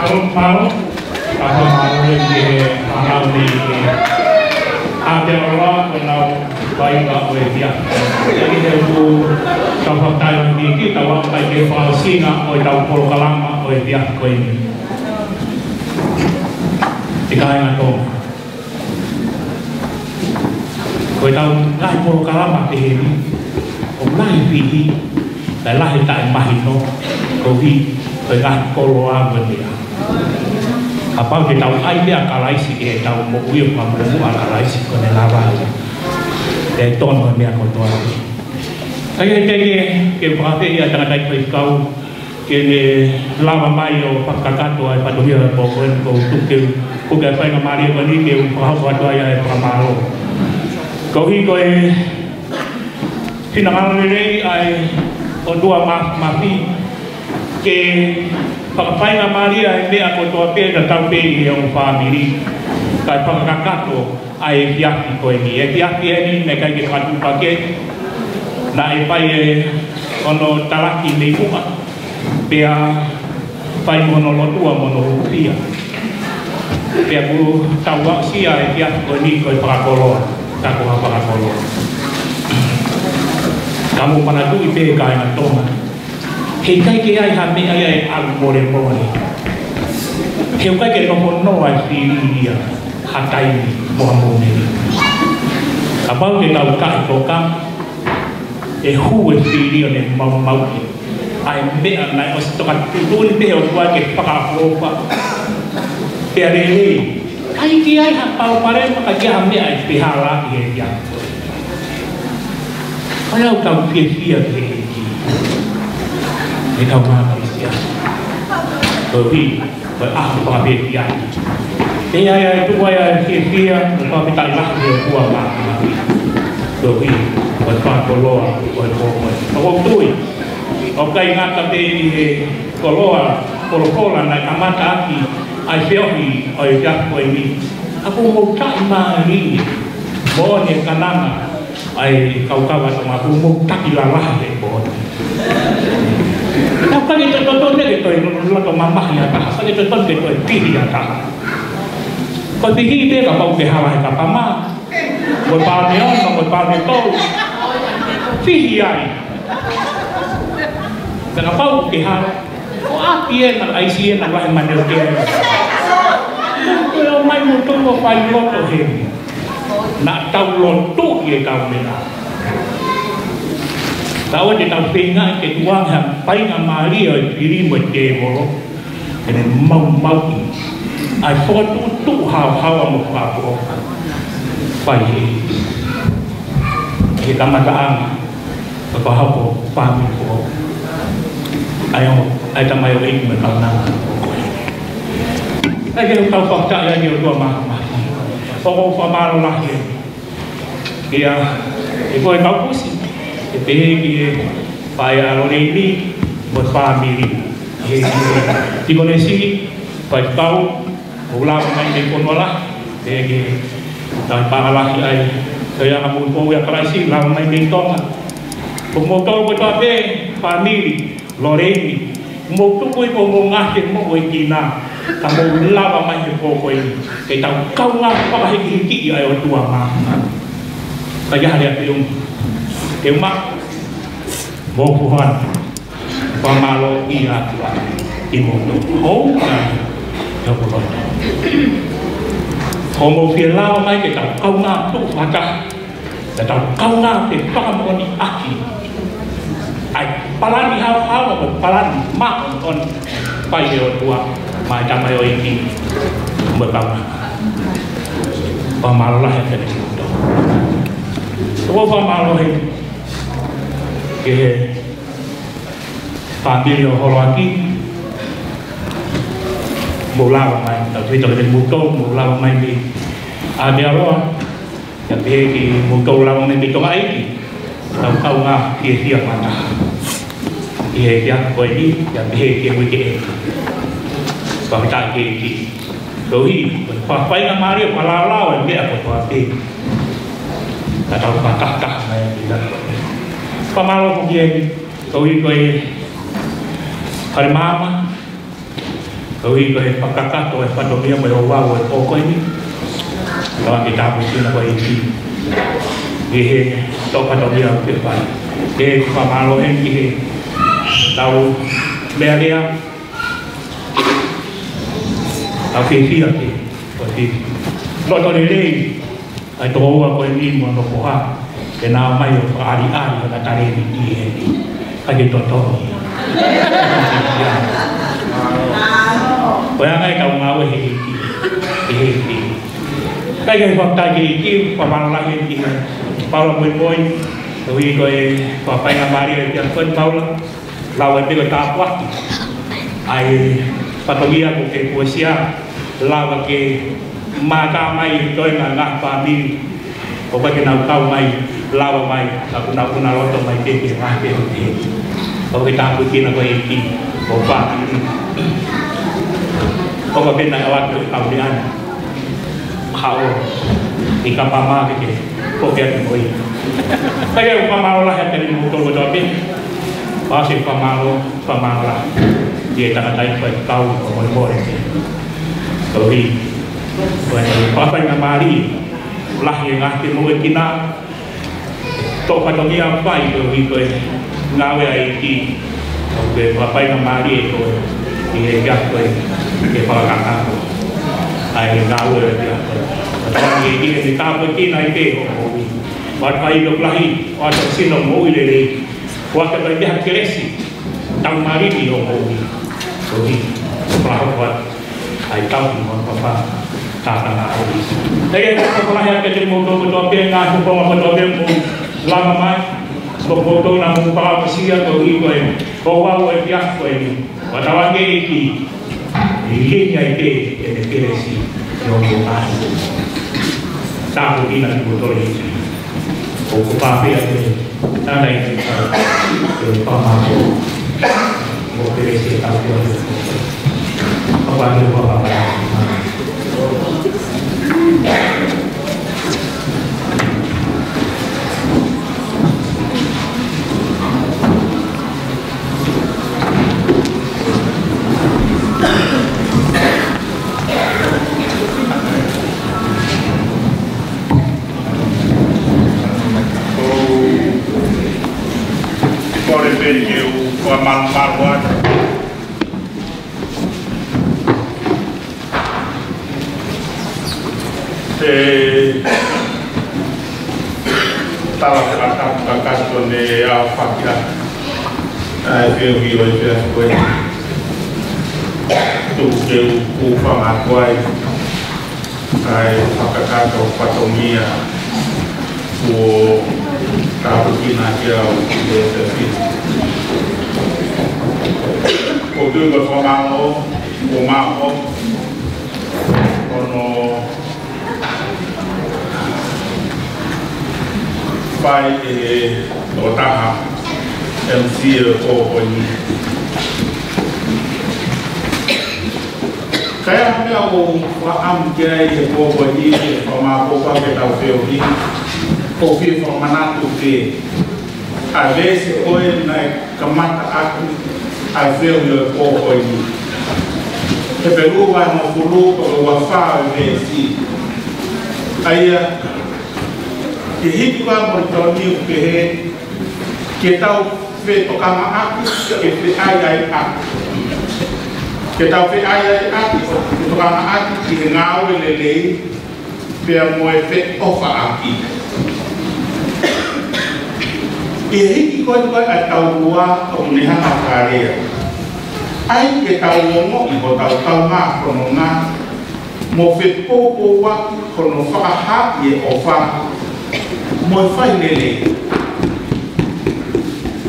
Mau, mau, ʻa e mau ni ki he, ʻa e mau ni ki he. ʻA e te ora ko nau pai ka ʻo e fia. Ki he u tau fakatailangi ki tau ʻa mai ke fāsina ʻo e tau polokalama ʻo e fia ko eni. Te kāinga Tonga. Ko e tau ngaahi polokalama pehē ni, ʻoku lahi pihi, kae lahi taʻemahino, koeʻuhi Ko e ngaahi koloa mo e meʻa. Kapau te tau ʻai pē ʻa Kalaisi ke tau moʻui ʻo fakamuʻomuʻa ʻa Kalaisi, ko ʻene lava ia. ʻE tono e meʻa kotoa. ʻA ia ʻe teʻeki ke, ke fakafeʻiloaki ʻa e tangataʻeiki faifekau ke ne lava mai ʻo fakakakato ʻa e fatongia ʻo e pō ko eni. ʻOku ou tuku ke u puke ʻa e faingamālie ko eni ke u fakahoko atu ai ʻa e fakamālō. Koeʻuhi ko e finangalo lelei ʻa e ʻOtua Māfimafi ke fakafaingamālie ʻa e meʻa kotoa pē, tatau pē ʻi he ongo fāmili, kae fakakakato ʻa e efiafi ko eni. Efiafi eni naʻe ʻikai ke fakatuʻupakē, naʻe fai ʻe hono talaki mei muʻa, pea fai mo hono lotua mo hono hūfia. Pea kuo tau aʻusia ʻa e efiafi ko eni ko e fakakoloa, tā ko ha fakakoloa. Ka mou manatuʻi pē kāinga Tonga, heʻikai ke ʻi ai ha meʻa ia ʻe ʻalu molemole. He ʻoku ʻikai ke nofo noa e fili ia ha taimi mo ha moʻoni. Kapau te tau taʻetoka, ʻe hū e fili ʻo ne maumauʻi ʻa e meʻa naʻe ʻosi toka tuʻutuʻuni pē ʻe he ʻOtua ke fakaʻofoʻofa pea lelei. ʻIkai ke ʻi ai ha palopalema, ʻikai ke ʻi ai ha meʻa ʻe pehē ʻaki ʻe ia. Ko e ʻuhinga ʻoku tau fiefia ki he ʻEiki. He tau mākalisia. Koeʻuhi ko e ʻaho fakafiefia. Pea ʻe tuku ai ʻa e fiefia, mo e fakafetaʻi lahi ki he ʻOtua Māfimafi. Koeʻuhi ko e fakakoloa ʻo e pō ko eni. ʻOku ou tui, ʻoku ʻikai ngata pē ʻi he koloa, folofola naʻe kamata ʻaki ʻa e feohi ʻo e efiafi ko eni, ka kuo mou taʻimālie moʻoni e kananga ʻa e kau kava Tonga, kuo mou taki lalahi he pō ni. Naʻe ʻikai ke totonu ke toe loto mamahi ha taha, ʻikai ke totonu ke toe pihi ha taha. Ko e pihi pē kapau ke hala he kapa mā, ko e paone ono, ko e paone tolu. Pihi ai. Pea kapau ke hala, ko ʻapi ena, ʻaisi ena, lahi mane o ke. Ko e ʻomai mo tau ʻo fai loto heni. Naʻa tau lotu ʻi he tau mena. Tau ʻe tau feinga ke tuʻu ange ha faingamālie ʻo e fili mo e tēvolo ke ne maumauʻi ʻa e fokotuʻutuʻu haohaoa mo fakaʻofoʻofa. Fai he, he kamataʻanga, ka ko hako fāmili foʻou. ʻA e ongo, ʻa e tamaioʻeiki mo e kaunanga. ʻIkai ke u kau fakataʻi ai ki he ʻOtua Māfimafi. ʻOku ou fakamālō lahi ē. Ia, ʻi he kau kusi, ʻe pehē ki he paea ʻa Loleini mo e fāmili. ʻI he, ʻi he tikonesi, faifekau, ʻoku lava mai mei Fonualahi, pehē ki he tauhi paʻanga lahi ʻa e Tohi Anga Moʻui Foʻou ʻia Kalaisi, lava mai mei Tonga. Ko moutolu kotoa pē, fāmili Loleini, mou tuku ʻi hoʻomou ngaahi moʻui ʻi Kina, ka mou lava mai he pō ko eni ke tau kaungā fakahīkihikiʻi ʻa e ʻOtua Māfimafi. Ka ʻi ai ha lea pē ʻoku ou maʻu, mou puhana. Fakamālō ʻi he ʻOtua ʻi moutolu. ʻOku ou ʻi hoku loto. Ko hoʻomou fie lava mai ke tau kaungā tuʻu fakataha, ke tau kaungā fefakamoʻoniʻaki ʻa e palani haohaoa mo e palani māʻoniʻoni ʻoku fai ʻe he ʻOtua maʻa e tamaioʻeiki mo e kaunanga. Fakamālō lahi ʻa e feneki moutolu. ʻOku ou fakamālō heni ki he fāmili ʻo Holoaki, mou lava mai, tau tui tau kete moutolu, mou lava mai mei Aotearoa, pea pehē ki moutolu lava mai mei Tonga ʻEiki, tau kaungā fiefia fakataha ʻi he efiafi ko eni, pea pehē ki he uike ʻeni. Fakafetaʻi ki he ʻEiki. Koeʻuhi ko e faingamālie ʻo fakalaolao e meʻa kotoa pē. Ka tau fakatahataha mai ʻi he efiafi ko eni. Fakamālō foki ē, koeʻuhi ko e fale maama, koeʻuhi ko e fakakakato e fatongia mo e ouau ʻo e pō ko eni. Ka ke tāpuekina koe ʻEiki ʻi he tō fatongia ʻoku ke fai. Ke fakamālō heni ki he tau meʻalea, tau fiefia ke, ko e fiefia. Loto lelei ʻa e tokoua ko eni mo hono foha, ke na ō mai ʻo fakaʻaliʻali hona talēniti heni. ʻIkai ke totonu ia. Ko e anga ʻetau ngāue he ʻEiki, he ʻEiki. Kae kehe, fakafetaʻi ki he ʻEiki, fakamālō lahi ki he Paula Moimoi, koeʻuhi ko e fakafaingamālie ʻa e Paula, lava pē ke tāpuaki ʻa e fatongia ko ē ke fuesia, lava ke mātā mai e toenga ngaahi fāmili, ʻo ʻikai ke nau kau mai, lava mai, ka kuo nau, kuo nau loto mai ke ke mai ke ke. ʻOku ke tāpuekina koe ʻEiki, ʻo fāmili. ʻOku ke pena e watu e kau ni ana. Hao, ʻi ka pama ke ke, ko ke atu mo ia. Kae ʻoku fakamālō lahi atu kiate kimoutolu kotoa pē. Pea ʻosi fakamālō, fakamālō lahi. ʻI he tangataʻeiki faifekau ʻo Moimoi. Koeʻuhi ko e fakafaingamālie lahi e ngaahi ke mo e kina. Tō fatongia fai koeʻuhi ko e ngāue ʻa e ʻEiki. ʻOku ke fakafaingamālie koe ʻi he kia koe ke fakakakato ʻa e ngāue ʻa e kia koe. Ka tau ʻi he ʻEiki ke tāpuekina ai pē hoʻo moʻui. ʻOatu ha ʻilo lahi, ʻoatu ha sino moʻui lelei. ʻOatu ha kelesi, tau mālini hoʻo moʻui. Koeʻuhi, fakahoko atu ʻa e tauhi mo e papa, tātanga ʻo ʻIsa. ʻE, fakafetaʻi lahi kiate kimoutolu kotoa pē, ngaahi fakafofonga kotoa pē mou lava mai, ko kimoutolu naʻa mou palaupasia koeʻuhi ko e, ko au ʻi he efiafi ko eni. Fakatauange ʻEiki, ʻe ʻi ai pē ʻene kelesi ʻi hoʻomou ngaahi. Tāpuekina kimoutolu ʻEiki. ʻOku pāpea pē, nana i te kau, e pamako, mo kelesi e kau te o. ʻOku ake ua pamako. Kole pē ke u fakamālō atu. He tala fakatapu kakato ne aofaki atu ʻa e feohi ʻo e efiafi ko eni. Tuku ke u hūfanga atu ai. ʻA e fakakakato fatongia kuo tāpuekina kiate au ʻi he efiafi. ʻOku ou tui ko e fakamālō, ko e mālō, hono fai ʻe he tokotaha M C ʻo e pō ko eni. Ka ʻi ai ha meʻa ʻoku ou fakaʻamu ki ai he pō ko eni ke fakamāʻopoʻopo ke tau feohi, ʻoku ou fie fakamanatu pē ʻa e veesi ko ē naʻe kamata ʻaki ʻa e feohi ʻo e pō ko eni. Hepelū vahe hongofulu, ko e ua fā ʻo e veesi. ʻA ia, ʻi he hiki ko ē ʻa Molitoni ʻoku pehē, ke tau fetokangaʻaki, ke feʻaiʻaiʻaki. Ke tau feʻaiʻaiʻaki, fetokangaʻaki ki he ngāue lelei, pea mo e feʻofaʻaki. ʻI he hiki ko ē ʻa e taulua ʻoku ne hanga ʻo fakalea. ʻAi ke tau ongoʻi hotau kaungā fononga, mo fepoupouaki hono fakahaaʻi e ʻofa mo e fai lelei.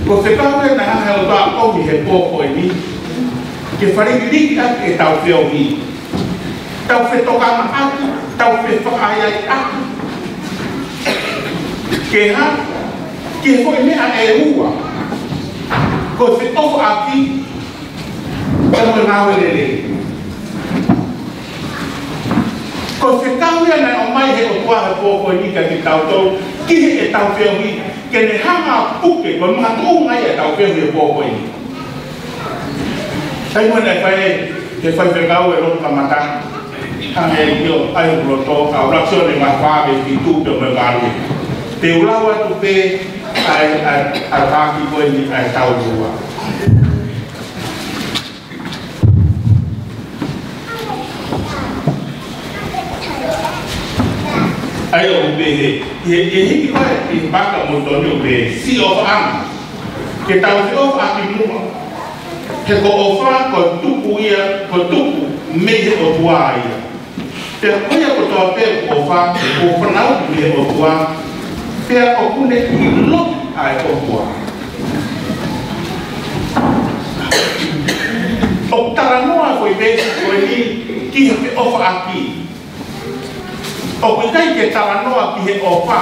Ko e fekau ē naʻe hanga ʻe he ʻOtua ʻo ʻomi he pō ko eni, ke fakalilikiʻaki ʻetau feohi, tau fetokangaʻaki, tau fefakaiaiʻaki. Ke hā? Ki he foʻi meʻa ʻe ua. Ko e feʻofaʻaki, pea mo e ngāue lelei. Ko e fekau ia naʻe ʻomai ʻe he ʻOtua he pō ko eni kiate kitautolu, ki heʻetau feohi, ke ne hanga ʻo puke, ko e makatuʻunga ia ʻetau feohi he pō ko eni. Sai mo ne fai, ke fai fekau e lotu kamata. Hangē ko ia ʻa e lotu, ʻa e ʻUluaki Sione vahe fā veesi fitu pea mo e valu. Te u lau atu pē ʻa e, ʻa e, ʻa e taki ko eni ʻa e taulua. ʻA ia ʻoku pehē, ʻi he, ʻi he hiki ko ē ʻa Molitoni ʻoku pehē, siʻi ʻofaʻanga. Ke tau feʻofaʻaki muʻa. He ko e ʻofa, ko e tupu ia, ko e tupu mei he ʻOtua ia. Pea ko ia kotoa pē ʻoku ʻofa, ʻoku fanauʻi mei he ʻOtua, pea ʻoku ne ʻilo ʻa e ʻOtua. ʻOku talanoa ko e veesi ko eni ki he feʻofaʻaki. ʻOku ʻikai ke talanoa ki he ʻofa.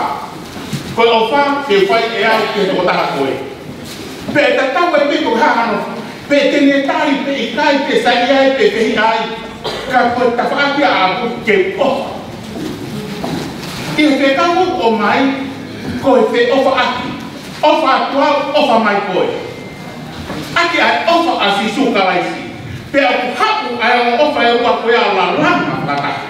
Ko e ʻofa ke fai ʻe au ki he tokotaha ko ē. Pe tatau ai pē pe ko e hā hano, pe te ne tali pe ʻikai, pe saiʻia ai pe fehiʻa ai. Ka ko e tafaʻaki ʻaʻaku ke ʻofa. ʻI he fekau ʻoku ʻomai, ko e feʻofaʻaki. ʻOfa atu au, ʻofa mai koe. ʻAki ʻa e ʻofa ʻa Sīsū Kalaisi. Pea ʻoku haʻu ʻa e ongo ʻofa ʻe ua ko ia ʻo lalanga fakataha.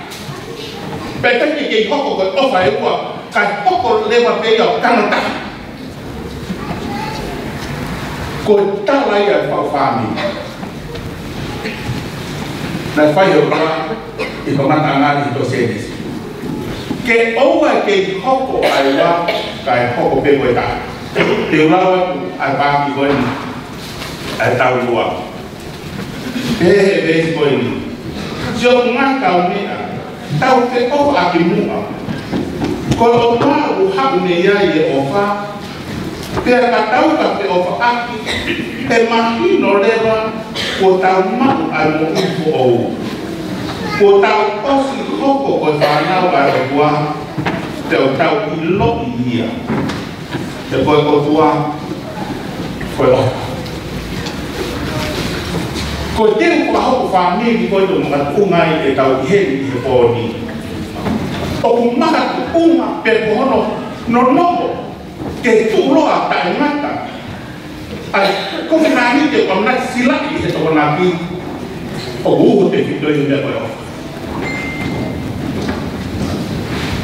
Pea ʻikai ke kei hoko ko e ʻofa ʻe ua, kae hoko leva pē ia ʻo kanataha. Ko e tala ia ʻa e faʻu fāmili. Naʻe fai ʻe he ʻOtua ʻi he kamataʻanga ʻi he tohi Sēnesi. Ke ʻoua ʻe kei hoko ʻa e ua, kae hoko pē ko e taha. Te u lau atu ʻa e paaki ko eni, ʻa e taulua. Pehē ʻe he veesi ko eni: Siʻoku ngaahi kaumeʻa, tau feʻofaʻaki muʻa. Ko e ʻOtua ʻoku haʻu mei ai e ʻofa, pea ka tau ka feʻofaʻaki, ʻe mahino leva kuo tau maʻu ʻa e moʻui foʻou. Kuo tau ʻosi hoko ko e fānau ʻa e ʻOtua, pea ʻoku tau ʻiloʻi ia. He ko e ʻOtua, ko e ʻofa. Ko e teu fakahoko fāmili ko e tau makatuʻunga ai ʻetau ʻi heni ʻi he pō ni. ʻOku makatuʻunga pē ko hono nonoʻo ke tuʻuloa taʻengata. ʻAi, ko e nani te ʻoua naʻa silaʻi he Tokonaki, ʻoku uho tefito ʻi he meʻa ko e ʻofa.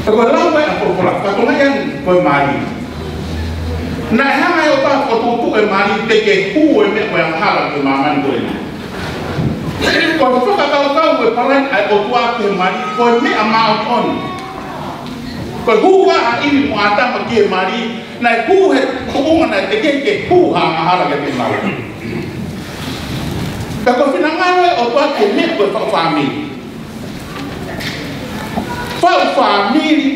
Pea ko e lau mai ʻa e folofola, ka ko e ngaahi ʻani ko e mali. Naʻe hanga ʻe he ʻOtua ʻo tuʻutuʻu e mali, teʻeki ke hū e meʻa ko e angahala ki māmani ko eni. Ko e fakakaukau ko e palani ʻa e ʻOtua ki he mali, ko e meʻa māʻoniʻoni. Ko e hū ʻa ʻIvi mo ʻĀtama ki he mali, naʻe hū he tuʻunga naʻe teʻeki ke hū ha angahala kiate kinaua. Pea ko e finangalo ʻo e ʻOtua ko e meʻa ko e faʻu fāmili. Faʻu fāmili,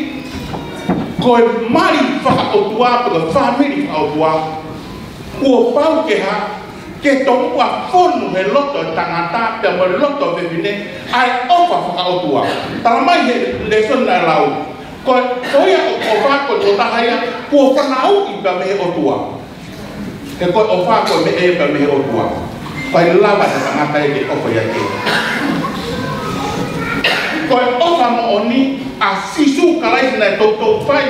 ko e mali fakaʻotua, pe ko e fāmili fakaʻotua. Kuo pau ke hā, ke tomuʻa fonu he loto ʻo e tangata, pea mo e loto ʻo e fefine, ʻa e ʻofa fakaʻotua. Talamai he lēsoni naʻe lau. Ko, ko ia ʻoku ʻofa ko e tokotaha ia, kuo fanauʻi pē mei he ʻOtua. He ko e ʻofa ko e meʻa ia pē mei he ʻOtua. ʻIkai lava ʻe he tangata ia ke ʻofa ia ke. Ko e ʻofa moʻoni ʻa Sīsū Kalaisi naʻe toutou fai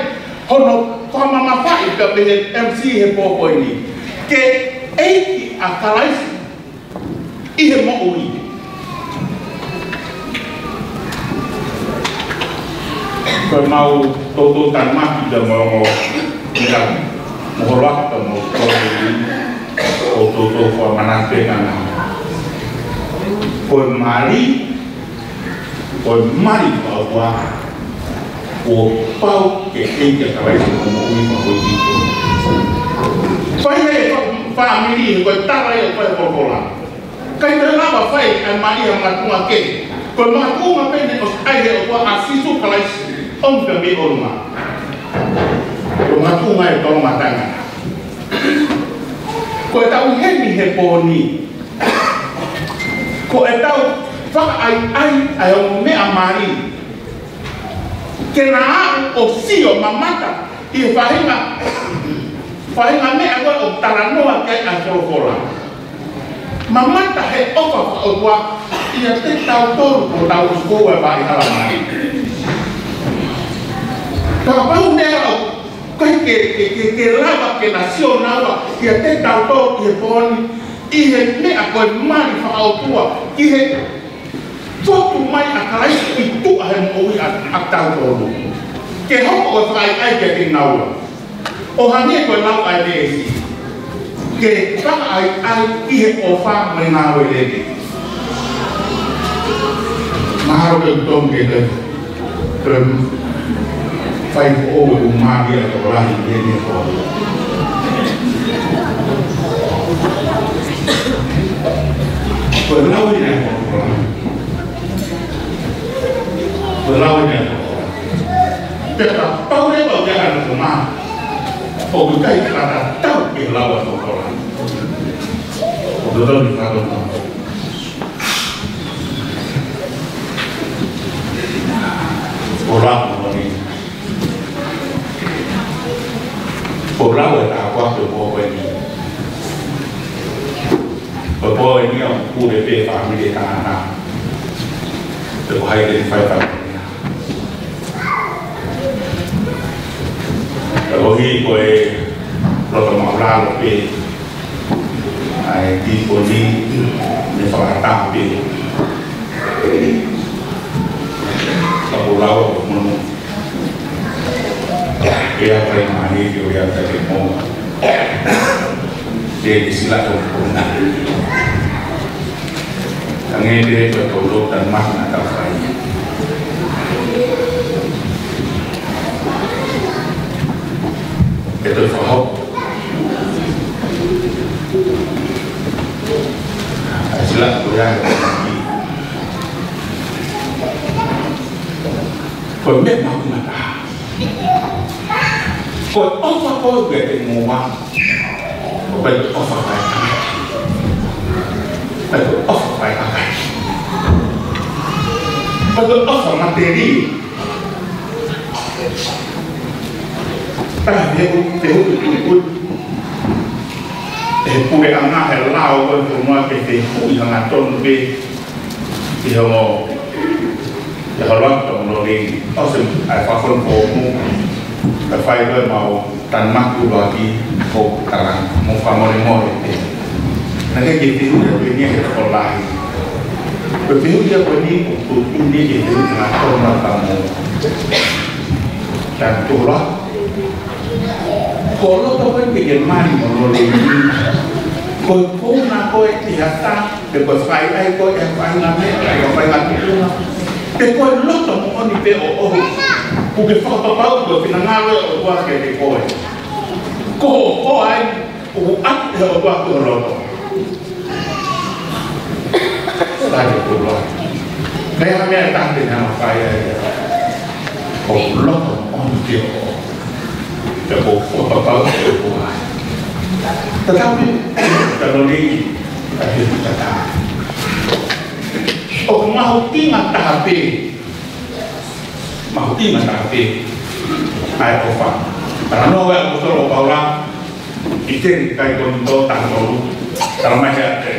hono fakamamafaʻi pē mei he M C he pō ko eni. Ke ʻEiki ʻa Kalaisi ʻi he moʻui. Ko e mau toutou tanumaki pea mo e ongo ʻi ka mo holoaki pea mo e ongo ʻi ʻo toutou fua manatu pē ka na. Ko e mali, ko e mali fakaʻotua, kuo pau ke ʻEiki ʻa Kalaisi ʻi hoʻo moʻui mo hoʻo ʻi. Fai he fa-, fāmili, ko e tala ia ʻoku fai ʻe he folofola. ʻIkai toe lava fai ʻa e mali ʻa e makatuʻunga kehe. Ko e makatuʻunga pē naʻe ʻosi ʻai ʻe he ʻOtua ʻa Sīsū Kalaisi, ʻomi pē mei ʻolunga. Ko e makatuʻunga ʻo e tō matangi. Ko ʻetau ʻi heni he pō ni, ko ʻetau fakaʻaiʻai ʻa e ongo meʻa mali. Ke na aʻu ʻo sio mamata ʻi he faʻahinga, faʻahinga meʻa ko ē ʻoku talanoa ki ai ʻa e folofola. Mamata he ʻofa fakaʻotua ʻiate kitautolu kuo tau ʻosi koua e vaʻa hala mali. Kapau leva ʻoku ʻikai ke, ke, ke, ke lava ke na sio naua ʻiate kitautolu ʻi he pō ni, ʻi he meʻa ko e mali fakaʻotua, ʻi he fotu mai ʻa Kalaisi ki tuʻa he moʻui ʻa, ʻa kitautolu. Ke hoko ko e fakaʻaiʻai kiate kinaua. ʻO hangē ko e lau ʻa e veesi. Ke fakaʻaiʻai ʻi he ʻofa mo e ngāue lelei. Mahalo ke u tonu ke te, te fai foʻou e ʻū mali ʻa e tokolahi ʻi heni he pō. Ko e lau ʻi he pō. Ko e lau eni ʻa e ʻOtua. Pea kapau leva ʻoku ʻikai ha nofo mai, ʻoku ʻikai ke tau ke lau ʻa e ʻOtua. ʻOku totonu ke fakatokangaʻi. Ko e lau ʻa e ʻOtua. Ko e lau ʻa e tāpuaki ʻo e pō ko eni. Ko e pō eni ʻoku pule pē fāmili ʻe taha. Pe ko hai te ne fai fāmili. Ka koeʻuhi ko e loto māʻulalo pē ʻa e tīponi, ne fakataha pē. Ka ko e lau ʻa e ʻOtua. Ke ʻai mai ke ʻai ʻa e moa. Ke ke sila tō kona. Ka nge te ko e tō lo tan mah na ka fai. Ke tō fahau. ʻAi sila ko ia. Ko e meʻa mahuʻinga taha. Ko e ʻofa ko ē ke te moa. Ko e ʻofa fai ʻa e kakai. Ko e ʻofa fai ʻa e kakai. Ko e ʻofa matelie. Taha te u, te u, u, u. ʻE puleʻanga he lao ko e fonua ke te hui hangatonu pē. ʻI he ongo, ʻi he lau ʻa e ʻOtua ʻi he ʻOtua ʻa e fafon fōmu, ka fai ko e mau tan maku loa ki ho tala, mo fakamolemole pē. Naʻe ʻikai ke fehuʻi atu eni he tokolahi. Ko e fehuʻi ia ko eni ʻoku tuʻutuʻuni ke fehuʻi hangatonu ʻa e tamo. Tan tula. Ko e loto ko ē ke ke mali mo lole ni. Ko e kona ko ē ʻi ha taha, pe ko e fai ai ko ē ʻi ha faʻahinga meʻa, pe ko e faʻahinga tuʻunga. Pe ko e loto moʻoni pē ʻoʻoku. Kuo ke fakapapau ko e finangalo ʻo e ʻOtua kiate koe. Ko hoʻo hoa ē, ʻoku ʻoatu ʻe he ʻOtua ki ho loto. Sai ko e ʻOtua. Ko e hā e meʻa ʻe taha te ne hanga ʻo fai ai. Ko ho loto moʻoni pē ʻoʻoku. Pea ko e fakapapau ʻe ʻOtua. Tatau pē, tatau ni, tatau. ʻOku mahuʻinga taha pē. Mahuʻinga taha pē ʻa e ʻofa. Talanoa ʻa e ʻaposetolo ko Paula, ʻi he Kaikolinitō taha tolu. Talamai ʻe, ʻe,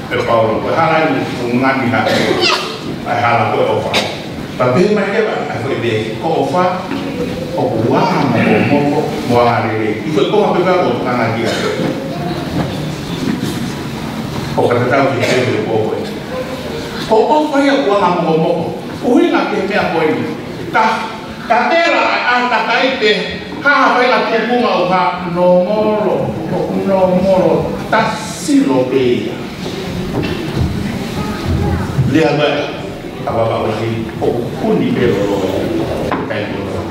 ʻe Paula, ko e hala ʻi he ngaahi meʻa, ʻa e hala ko e ʻofa. Pea pehē mai leva ʻa e foʻi veesi, ko e ʻofa, ʻoku anga mokomoko, mo anga lelei. ʻI he foʻi konga pē ko ē ʻoku tokanga ki ai. ʻOku tatau ki he veesi ko ē. Ko e ʻofa ia ʻoku anga mokomoko. ʻUhinga ki he meʻa ko eni. Ka, ka tela ʻa e ʻātakai pe ha faʻahinga tuʻunga ʻoku nōmolo, ʻoku nōmolo, tasilo pē ia. Lea mai, ʻa Vavaʻu Lahi, ʻoku kuni pē lolo, kai lolo.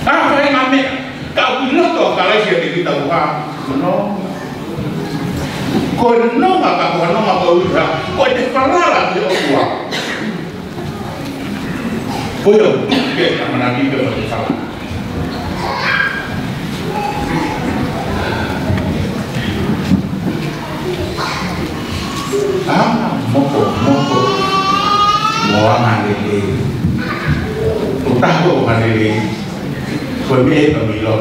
ʻA e faʻahinga meʻa, ka ʻoku ʻi loto ʻa Kalaisi ʻiate kitautolu, no. Ko e nonga ka ko e nonga ko e ʻuhinga, ko e te falala ki he ʻOtua. Ko ia ʻoku tuku ke ʻamanaki ke ʻoku te falala. Anga mokomoko mo anga lelei. Ko e taha ko e anga lelei, ko e meʻa ʻoku milo.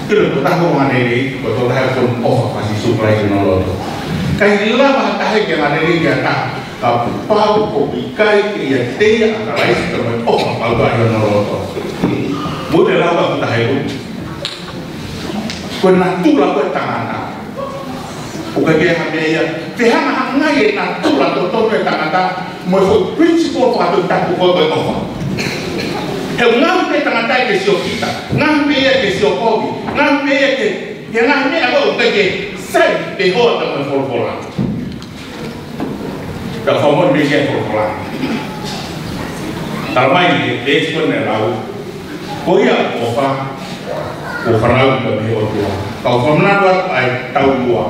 Ko e taha ko e anga lelei, ko e taha ko e ʻofa ʻa Sīsū Kalaisi ʻi hono loto. ʻIkai lava ha taha ke anga lelei ki ha taha, kapau ʻoku ʻikai ke ʻiate ia ʻa Kalaisi ko e ʻofa ʻoku ʻi hono loto. Mou te lava ha taha ʻe ʻofa. Ko e natula ko ē ʻo e tangata. ʻOku ʻikai ke ha meʻa ia, te hanga hangai e natula totonu ʻo e tangata, mo e foʻi principle fakatotonu ko ē ko e ʻofa. He ngaohi pē tangata ia ke siokita, ngaohi pē ia ke siokovi, ngaohi pē ia ke, ke ngaohi meʻa ko ē ʻoku ʻikai ke sai pē hoʻo tama folofola. Ka fakamolemole mei he folofola. Talamai ʻe he veesi ko eni naʻe lau. Ko ia ʻoku ʻofa, ʻoku fanauʻi mei he ʻOtua. Ka ʻoku fakamanatu atu ʻa e taulua.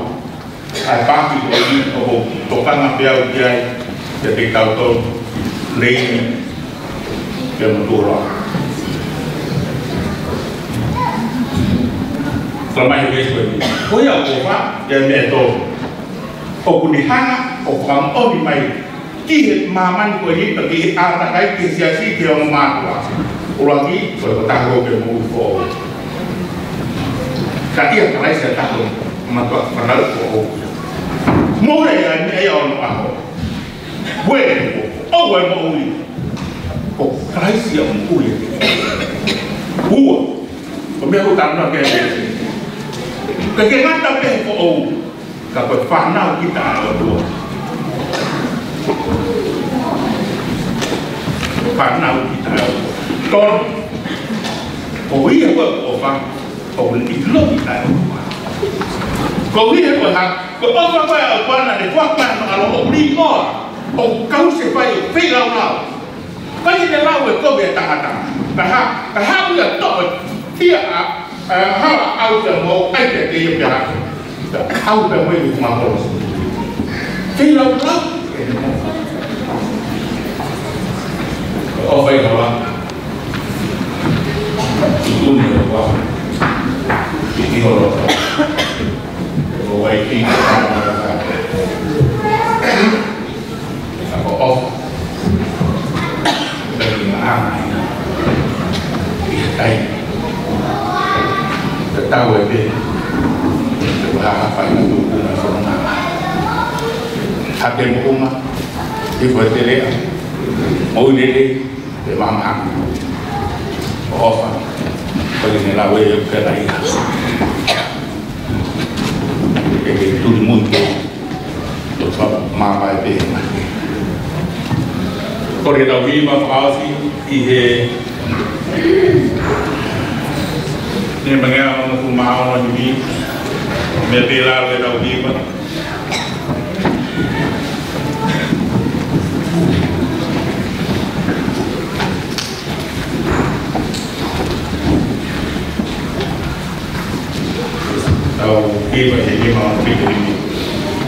ʻA e paaki ko eni ʻoku tokanga pē au ki ai, ʻiate kitautolu. Leini ke mo tuʻu loa. Talamai he veesi ko eni, ko ia ʻoku ʻofa ki he meʻa ʻe tolu, ʻoku ne hanga ʻo fakamoʻoni mai ki he māmani ko eni, pea ki he ʻātakai, ki he siasi, ki he ongo mātuʻa. ʻUluaki, ko e tokotaha ʻoku ke moʻui foʻou. Ka ʻia Kalaisi ʻa e tokotaha ʻoku mātuʻaki fanauʻi foʻou. Moʻui ʻa e meʻa ia ʻo onoʻaho. Ko e, ʻoua ʻe moʻui. Ko Kalaisi ʻa e moʻui. Ua, ko e meʻa ʻoku tau talanoa ki ai. ʻIkai ke ngata pē he foʻou, ka ko e fānau kita ʻa e ʻOtua. Fānau kita ʻa e ʻOtua. Tolu, ko ia ko e ʻofa, ʻoku ne ʻilo kita ʻe he ʻOtua. Ko ia ko e hā, ko e ʻofa ko ē ʻa e ʻOtua naʻa ne foaki mai hono ʻAlo ʻo liʻoa, ʻo kau se fai ʻo feilaulau. Fai ke ne lau e kovi ʻa e tangata. Ka hā, ka hā ia toʻo ia ʻa, ʻa, hā, ʻau te mo, ʻai te te ia pea hake. Ka ʻau pea mo e ʻū makolosi. Feilaulau, ʻe ne mo. ʻOfa ʻi holo. Tuʻu ni ʻo ʻofa. ʻI holo. ʻO ʻai ki ka ʻofa. Pea ki maʻa ʻi he taimi. Tatau ai pē. Te u hahapa ʻi he tuʻunga fononga. Hake mo uma. ʻI he teleʻa. Moʻui lelei. Pea maʻamaʻa. ʻOfa. Pea ki ne lau e pela ia. ʻE ke tuli mui pē. Tō fa mamae pē. Ko e tau hiva fakaʻosi ʻi he, ne mangeau mo ku mao ni mi. Meʻa pē lau e tau hiva. Tau hiva he nima ʻo Pita ni.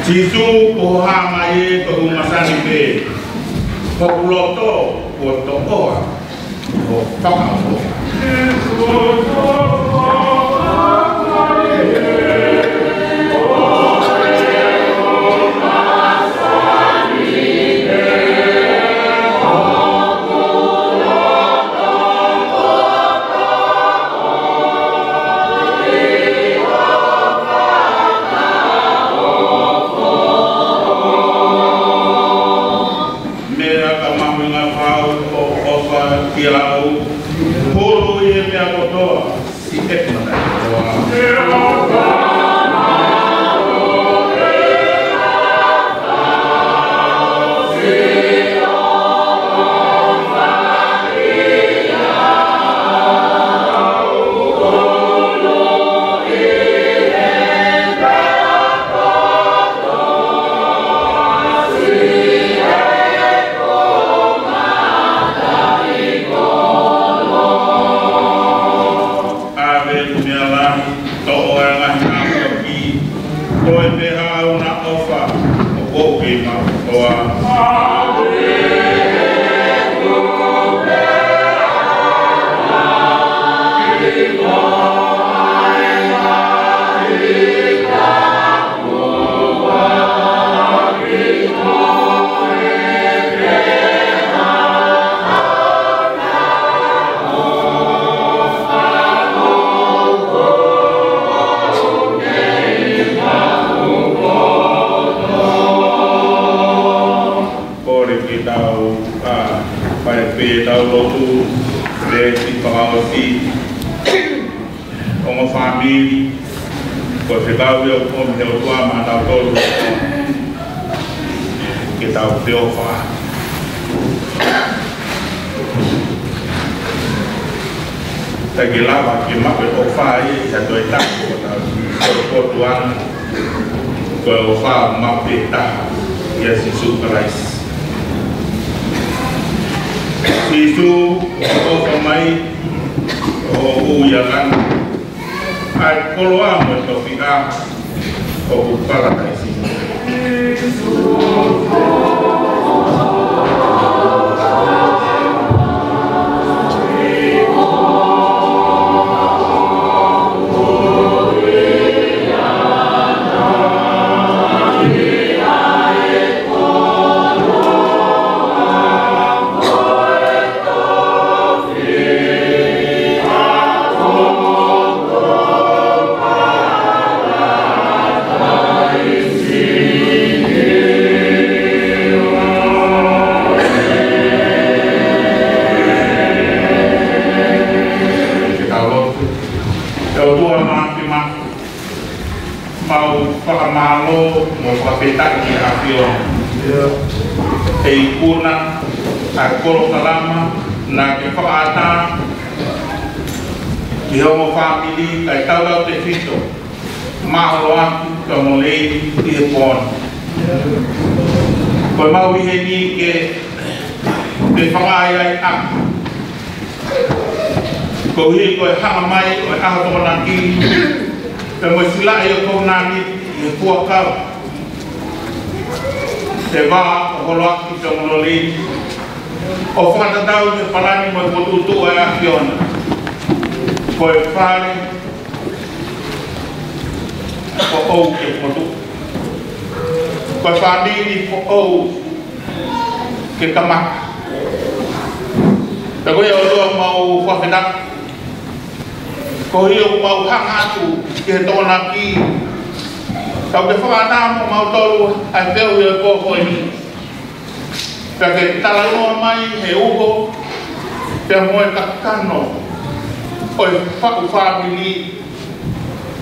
Sīsū, ko hoʻo hā mai ē, ko hoʻo masani pē. Ko hoku loto, ko e tokoa, ko e fakaʻofoʻofa. Meʻa ka mahuʻinga fau ʻoku ʻofa kiate au, holo ʻi he meʻa kotoa, siʻeku mata kotoa. ʻAve ʻeku meʻa lahi, toʻo ʻa e ngaahi ngāue ki, toe pē haʻo ʻofa, ʻoku ou kei maʻu kotoa. Kole ke tau, ʻa, fai pē ʻetau lotu, veesi fakaʻosi. Ongo fāmili, ko e fekau ia ʻoku ʻomi he ʻOtua maʻa tautolu ke tau feʻofa. Kae ke lava ke maʻu e ʻofa ia ʻi ha toe taha ʻo tau potupotuʻanga. Ko e ʻofa maʻu pē taha ʻia Sīsū Kalaisi. Sīsū, ʻofa mai, ʻo u ia lana. ʻA e koloa mo e tofiʻa, ʻoku palataisi. ʻOtua Māfimafi, mau fakamālō mo fakafetaʻi ki he ʻAfiona. ʻE ikuna ʻa e polokalama naʻa ke fakaʻatā ki hoʻo fāmili, kae tautautefito mahalo atu ki hoʻo lady ʻi he pō ni. Ko e mau ʻi heni ke, ke fakaʻaiʻai ʻaki. Koeʻuhi ko e hanga mai ʻo e ʻaho Tokonaki, pea mo e silaʻi ʻo e kovinānite ʻi he fuakava, ʻe vā ʻo holoaki ki hoʻo lady, ʻo fakatatau ki he palani mo e fokotuʻutuʻu ʻa e ʻAfiona. Ko e fale foʻou ke fokotuʻu. Ko e fāmili foʻou ke kamata. Pea ko ia ʻOtua mau fakafetaʻi. Koeʻuhi ʻoku mau hanga atu ki he Tokonaki. Ka ʻoku ke fakaʻatā mo mautolu ʻa e feohi ʻo e pō ko eni. Pea ke talanoa mai he uho, pea mo e kakano ʻo e faʻu fāmili,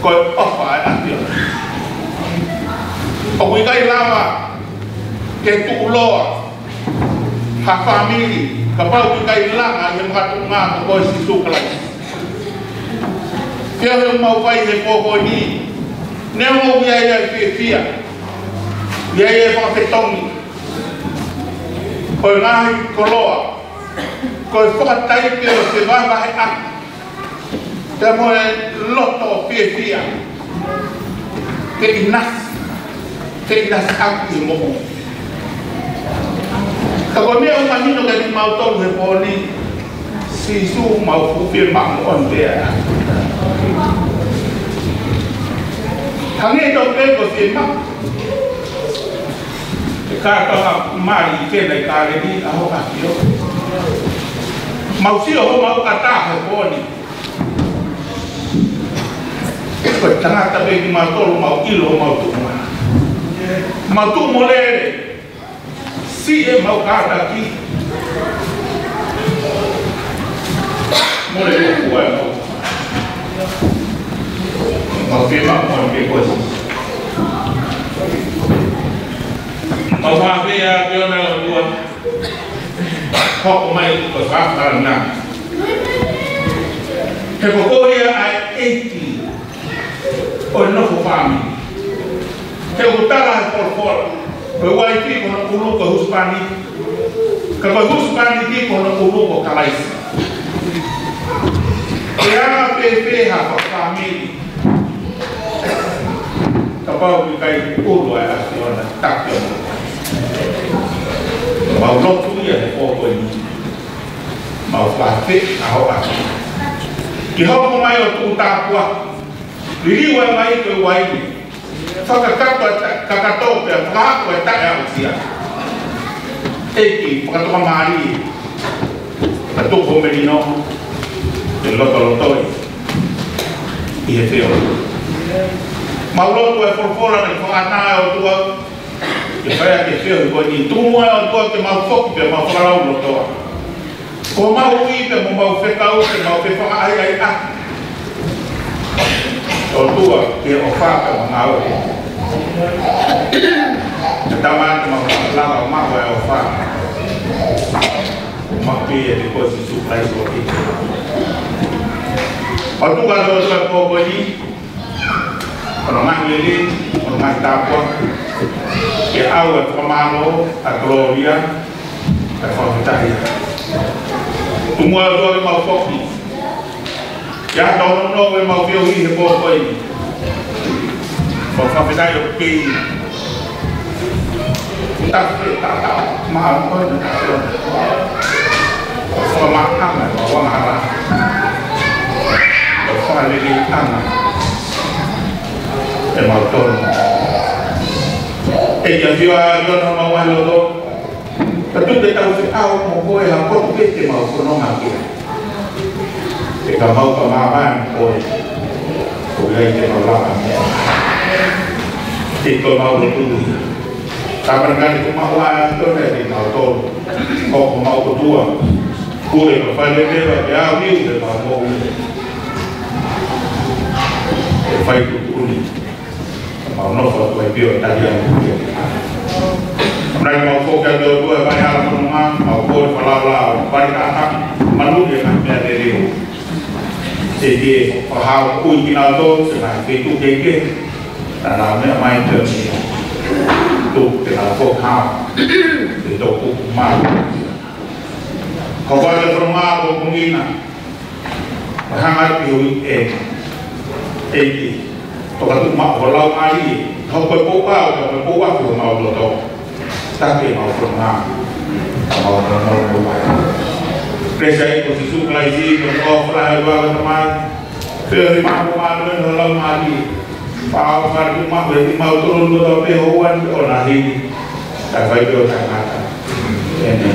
ko e ʻofa ʻa e ʻAfiona. ʻOku ʻikai lava ke tuʻuloa ha fāmili kapau ʻoku ʻikai langa ʻi he makatuʻunga ko koe Sīsū Kalaisi. Pea ʻoku mau fai he pō ko eni, neongo ʻoku ʻi ai ʻa e fiefia, ʻi ai ʻa e fakafetongi, ko e ngaahi koloa, ko e fakataipe ʻo e vahevaheʻaki, pea mo e loto fiefia, ke ʻinasi, ke ʻinasi ʻaki e moʻui. Ka ko e meʻa ʻoku mahino kiate kimautolu he pō ni, Sīsū mau fuʻu fiemaʻu ʻo ne pea. Hangē tofu pē ko e fiemaʻu ʻe kātoa mali ke nai Kāleli ʻa hoʻo ʻAfio. Mau sio homau ʻatā he pō ni. Ko e tangata pē kimautolu, mau ʻilo homau tuʻunga. Mau tuʻu mo lele. Siʻi ʻemau kātaki. Mole ʻoku ʻi ai ʻemau. Mau fiemaʻu ʻo ne pea ko e. Mau hāfea pē ʻOtua. Hoko mai ko e fakaʻatā na. He ko koe ia ʻa e ʻEiki ʻo e nofo fāmili. He ʻoku tala he folofola, ko e uaifi ko hono ʻulu ko e husepāniti, ka ko e husepāniti ko hono ʻulu ko Kalaisi. ʻE anga fēfē ha fakafāmili kapau ʻoku ʻikai ʻulu ʻa e ʻAfiona, taki ʻo. Mau lotu ia he pō ko eni. Mau fakafetaʻi ʻa hoʻo ʻAfio. Ke hoko mai ʻo tuʻu tāpuaki. Liliu mai ko e uaine. Fakakakato ʻa e ta-, kakato pea fakahoko e taʻeaʻusia. ʻEiki, fakatokamālie. Ka tuku ho melino ke lotolotoi ʻi he feohi. Mau lotu e folofola naʻe fakaʻatā ʻe ʻOtua ke fai ʻaki e feohi ko eni. Tuku muʻa ʻOtua ke mau foki pea mau fakalaulotoa. Ko homau ui pea mo homau fekau ke mau fefakaʻaiʻaiʻaki ʻOtua ke ʻofa ka mau ngāue. Ke tama ke mau lava ʻo maʻu e ʻofa. Mau pē ʻi he ko Sīsū Kalaisi ko e ʻEiki. Mau tuku atu ʻOtua e pō ko eni. Hono ngaahi lelei, hono ngaahi tāpuaki. Ke ʻoua ʻe fakamālō, ʻa e kolōlia, ʻa e fakafetaʻi. Tuku muʻa ʻOtua ke mau foki. Ke ʻatā hono nofo ʻemau feohi he pō ko eni. Ko e fakafetaʻi ʻoku kei tafe tatau, maʻa koe na tatau. Ko e fakamaʻanga, ko e angahala. Ko e fakaleleiʻanga ʻemau tonu. ʻEiki ʻAfio, ʻa e ʻOtua ʻoku mau ʻi loto. Ka tuku ke tau feʻao mo koe ha potu pē te mau fononga ki ai. Ke ka mau ka māvae mo koe. Ko ia ke mau lava mo koe. Ke ko mau lotu. Ka mana kani ko mau ʻa e tone ke mau tolu. Ko ko mau ʻOtua. Ko e ka fale pē ka ke au niu ke mau moʻui. Fai tuʻutuʻuni. Mau nofo atu ai pē ʻo tali ʻa e moʻui. Naʻa mau foki atu ʻo tuʻu ʻi he vale hala fononga, mau kole falala ʻo vale kātaki, maluʻi e ngaahi meʻa lelei. ʻEiki, ʻo hao kui kinautolu, ʻi he ngaahi feituʻu kehekehe. Naʻa nau meʻa mai pē ʻo tuku ke nau foki hao. ʻE tō kuku mau. Ko e vale fononga ko Pungina. Mahanga ki ui e. ʻEiki. Tokatu ma o lau mali. Hoko e pouʻa, hoko e pouʻa ki homau loto. Taki mau fononga. Mau fononga. Pea ʻi he huafa ʻo Sīsū Kalaisi, ko e ʻofa ʻa e ʻOtua ko e Tamai. Pea ʻi he maama ʻo e ʻOtua ko e lau mali. Pea ʻofa atu maʻu ʻe kimautolu kotoa pē ʻoku ʻi he ʻaho ni. Ka fai pē ʻo taʻengata. ʻĒmeni.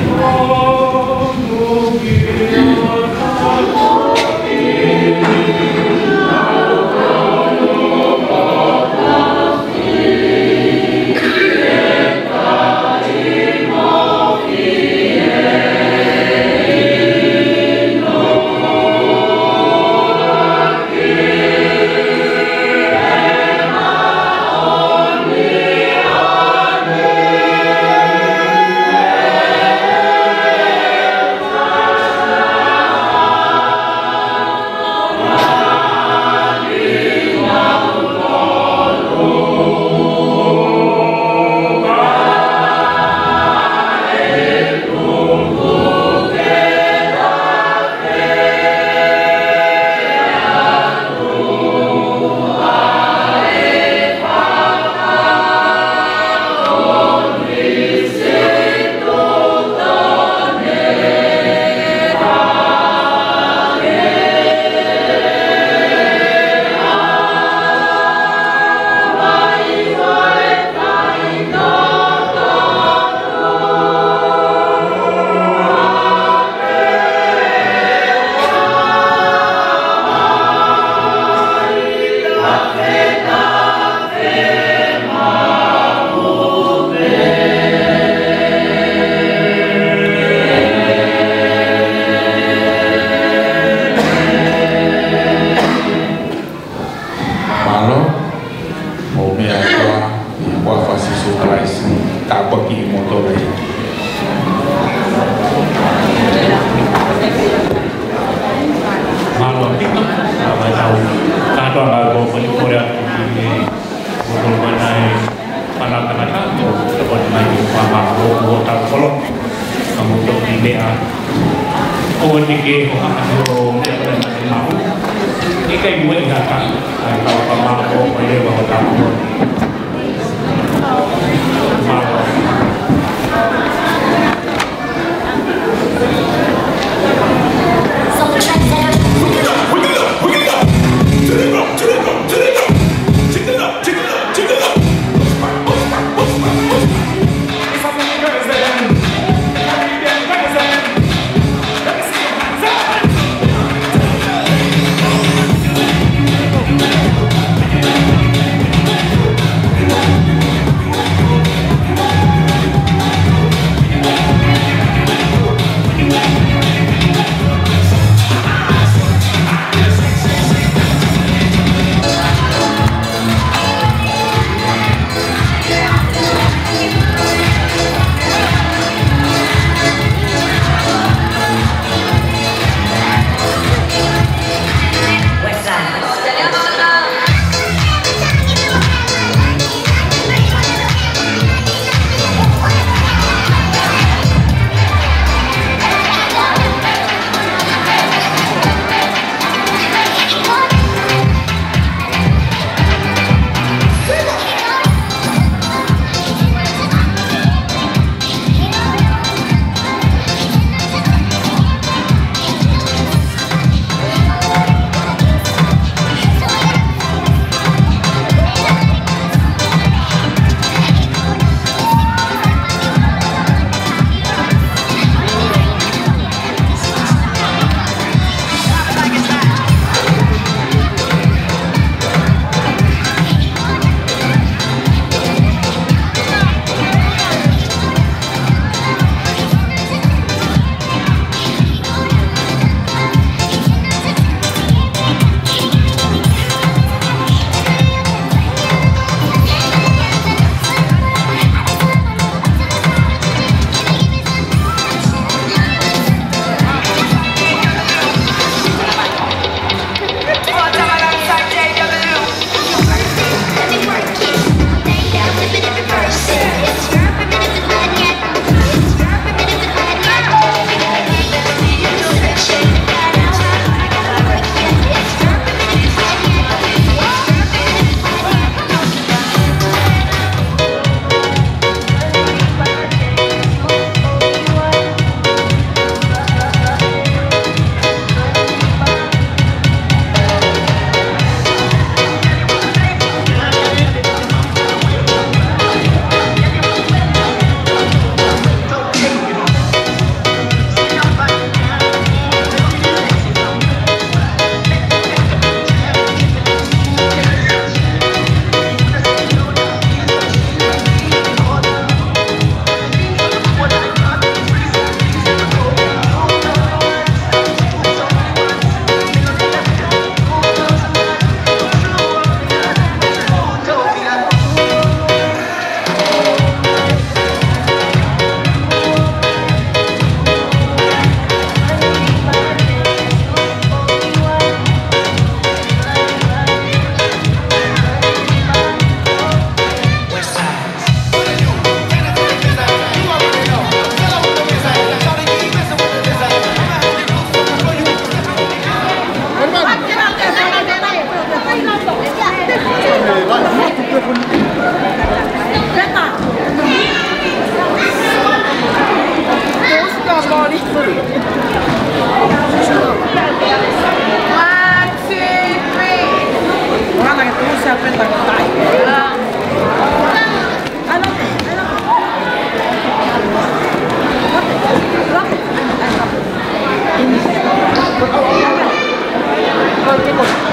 Mālō, ʻo meʻa koā, ʻi he huafa ʻo Sīsū Kalaisi, tāpuaki kimoutolu. Mālō, ʻEiki, ʻa e tau, kātoa ngā ʻo fani kore atu ki he, ʻo tau mana e, Pana tangata, ʻo tokoni mai ki he fanga ʻo, ʻo tapu kolo. Ka mou toki meʻa. ʻO ni ke ʻo haka ʻo meʻa ko e mate mahu. ʻIkai muʻa ʻi haka, ʻa e kau ka mahu ʻo leva ʻo tapu kolo. Mālō. Hei, mau.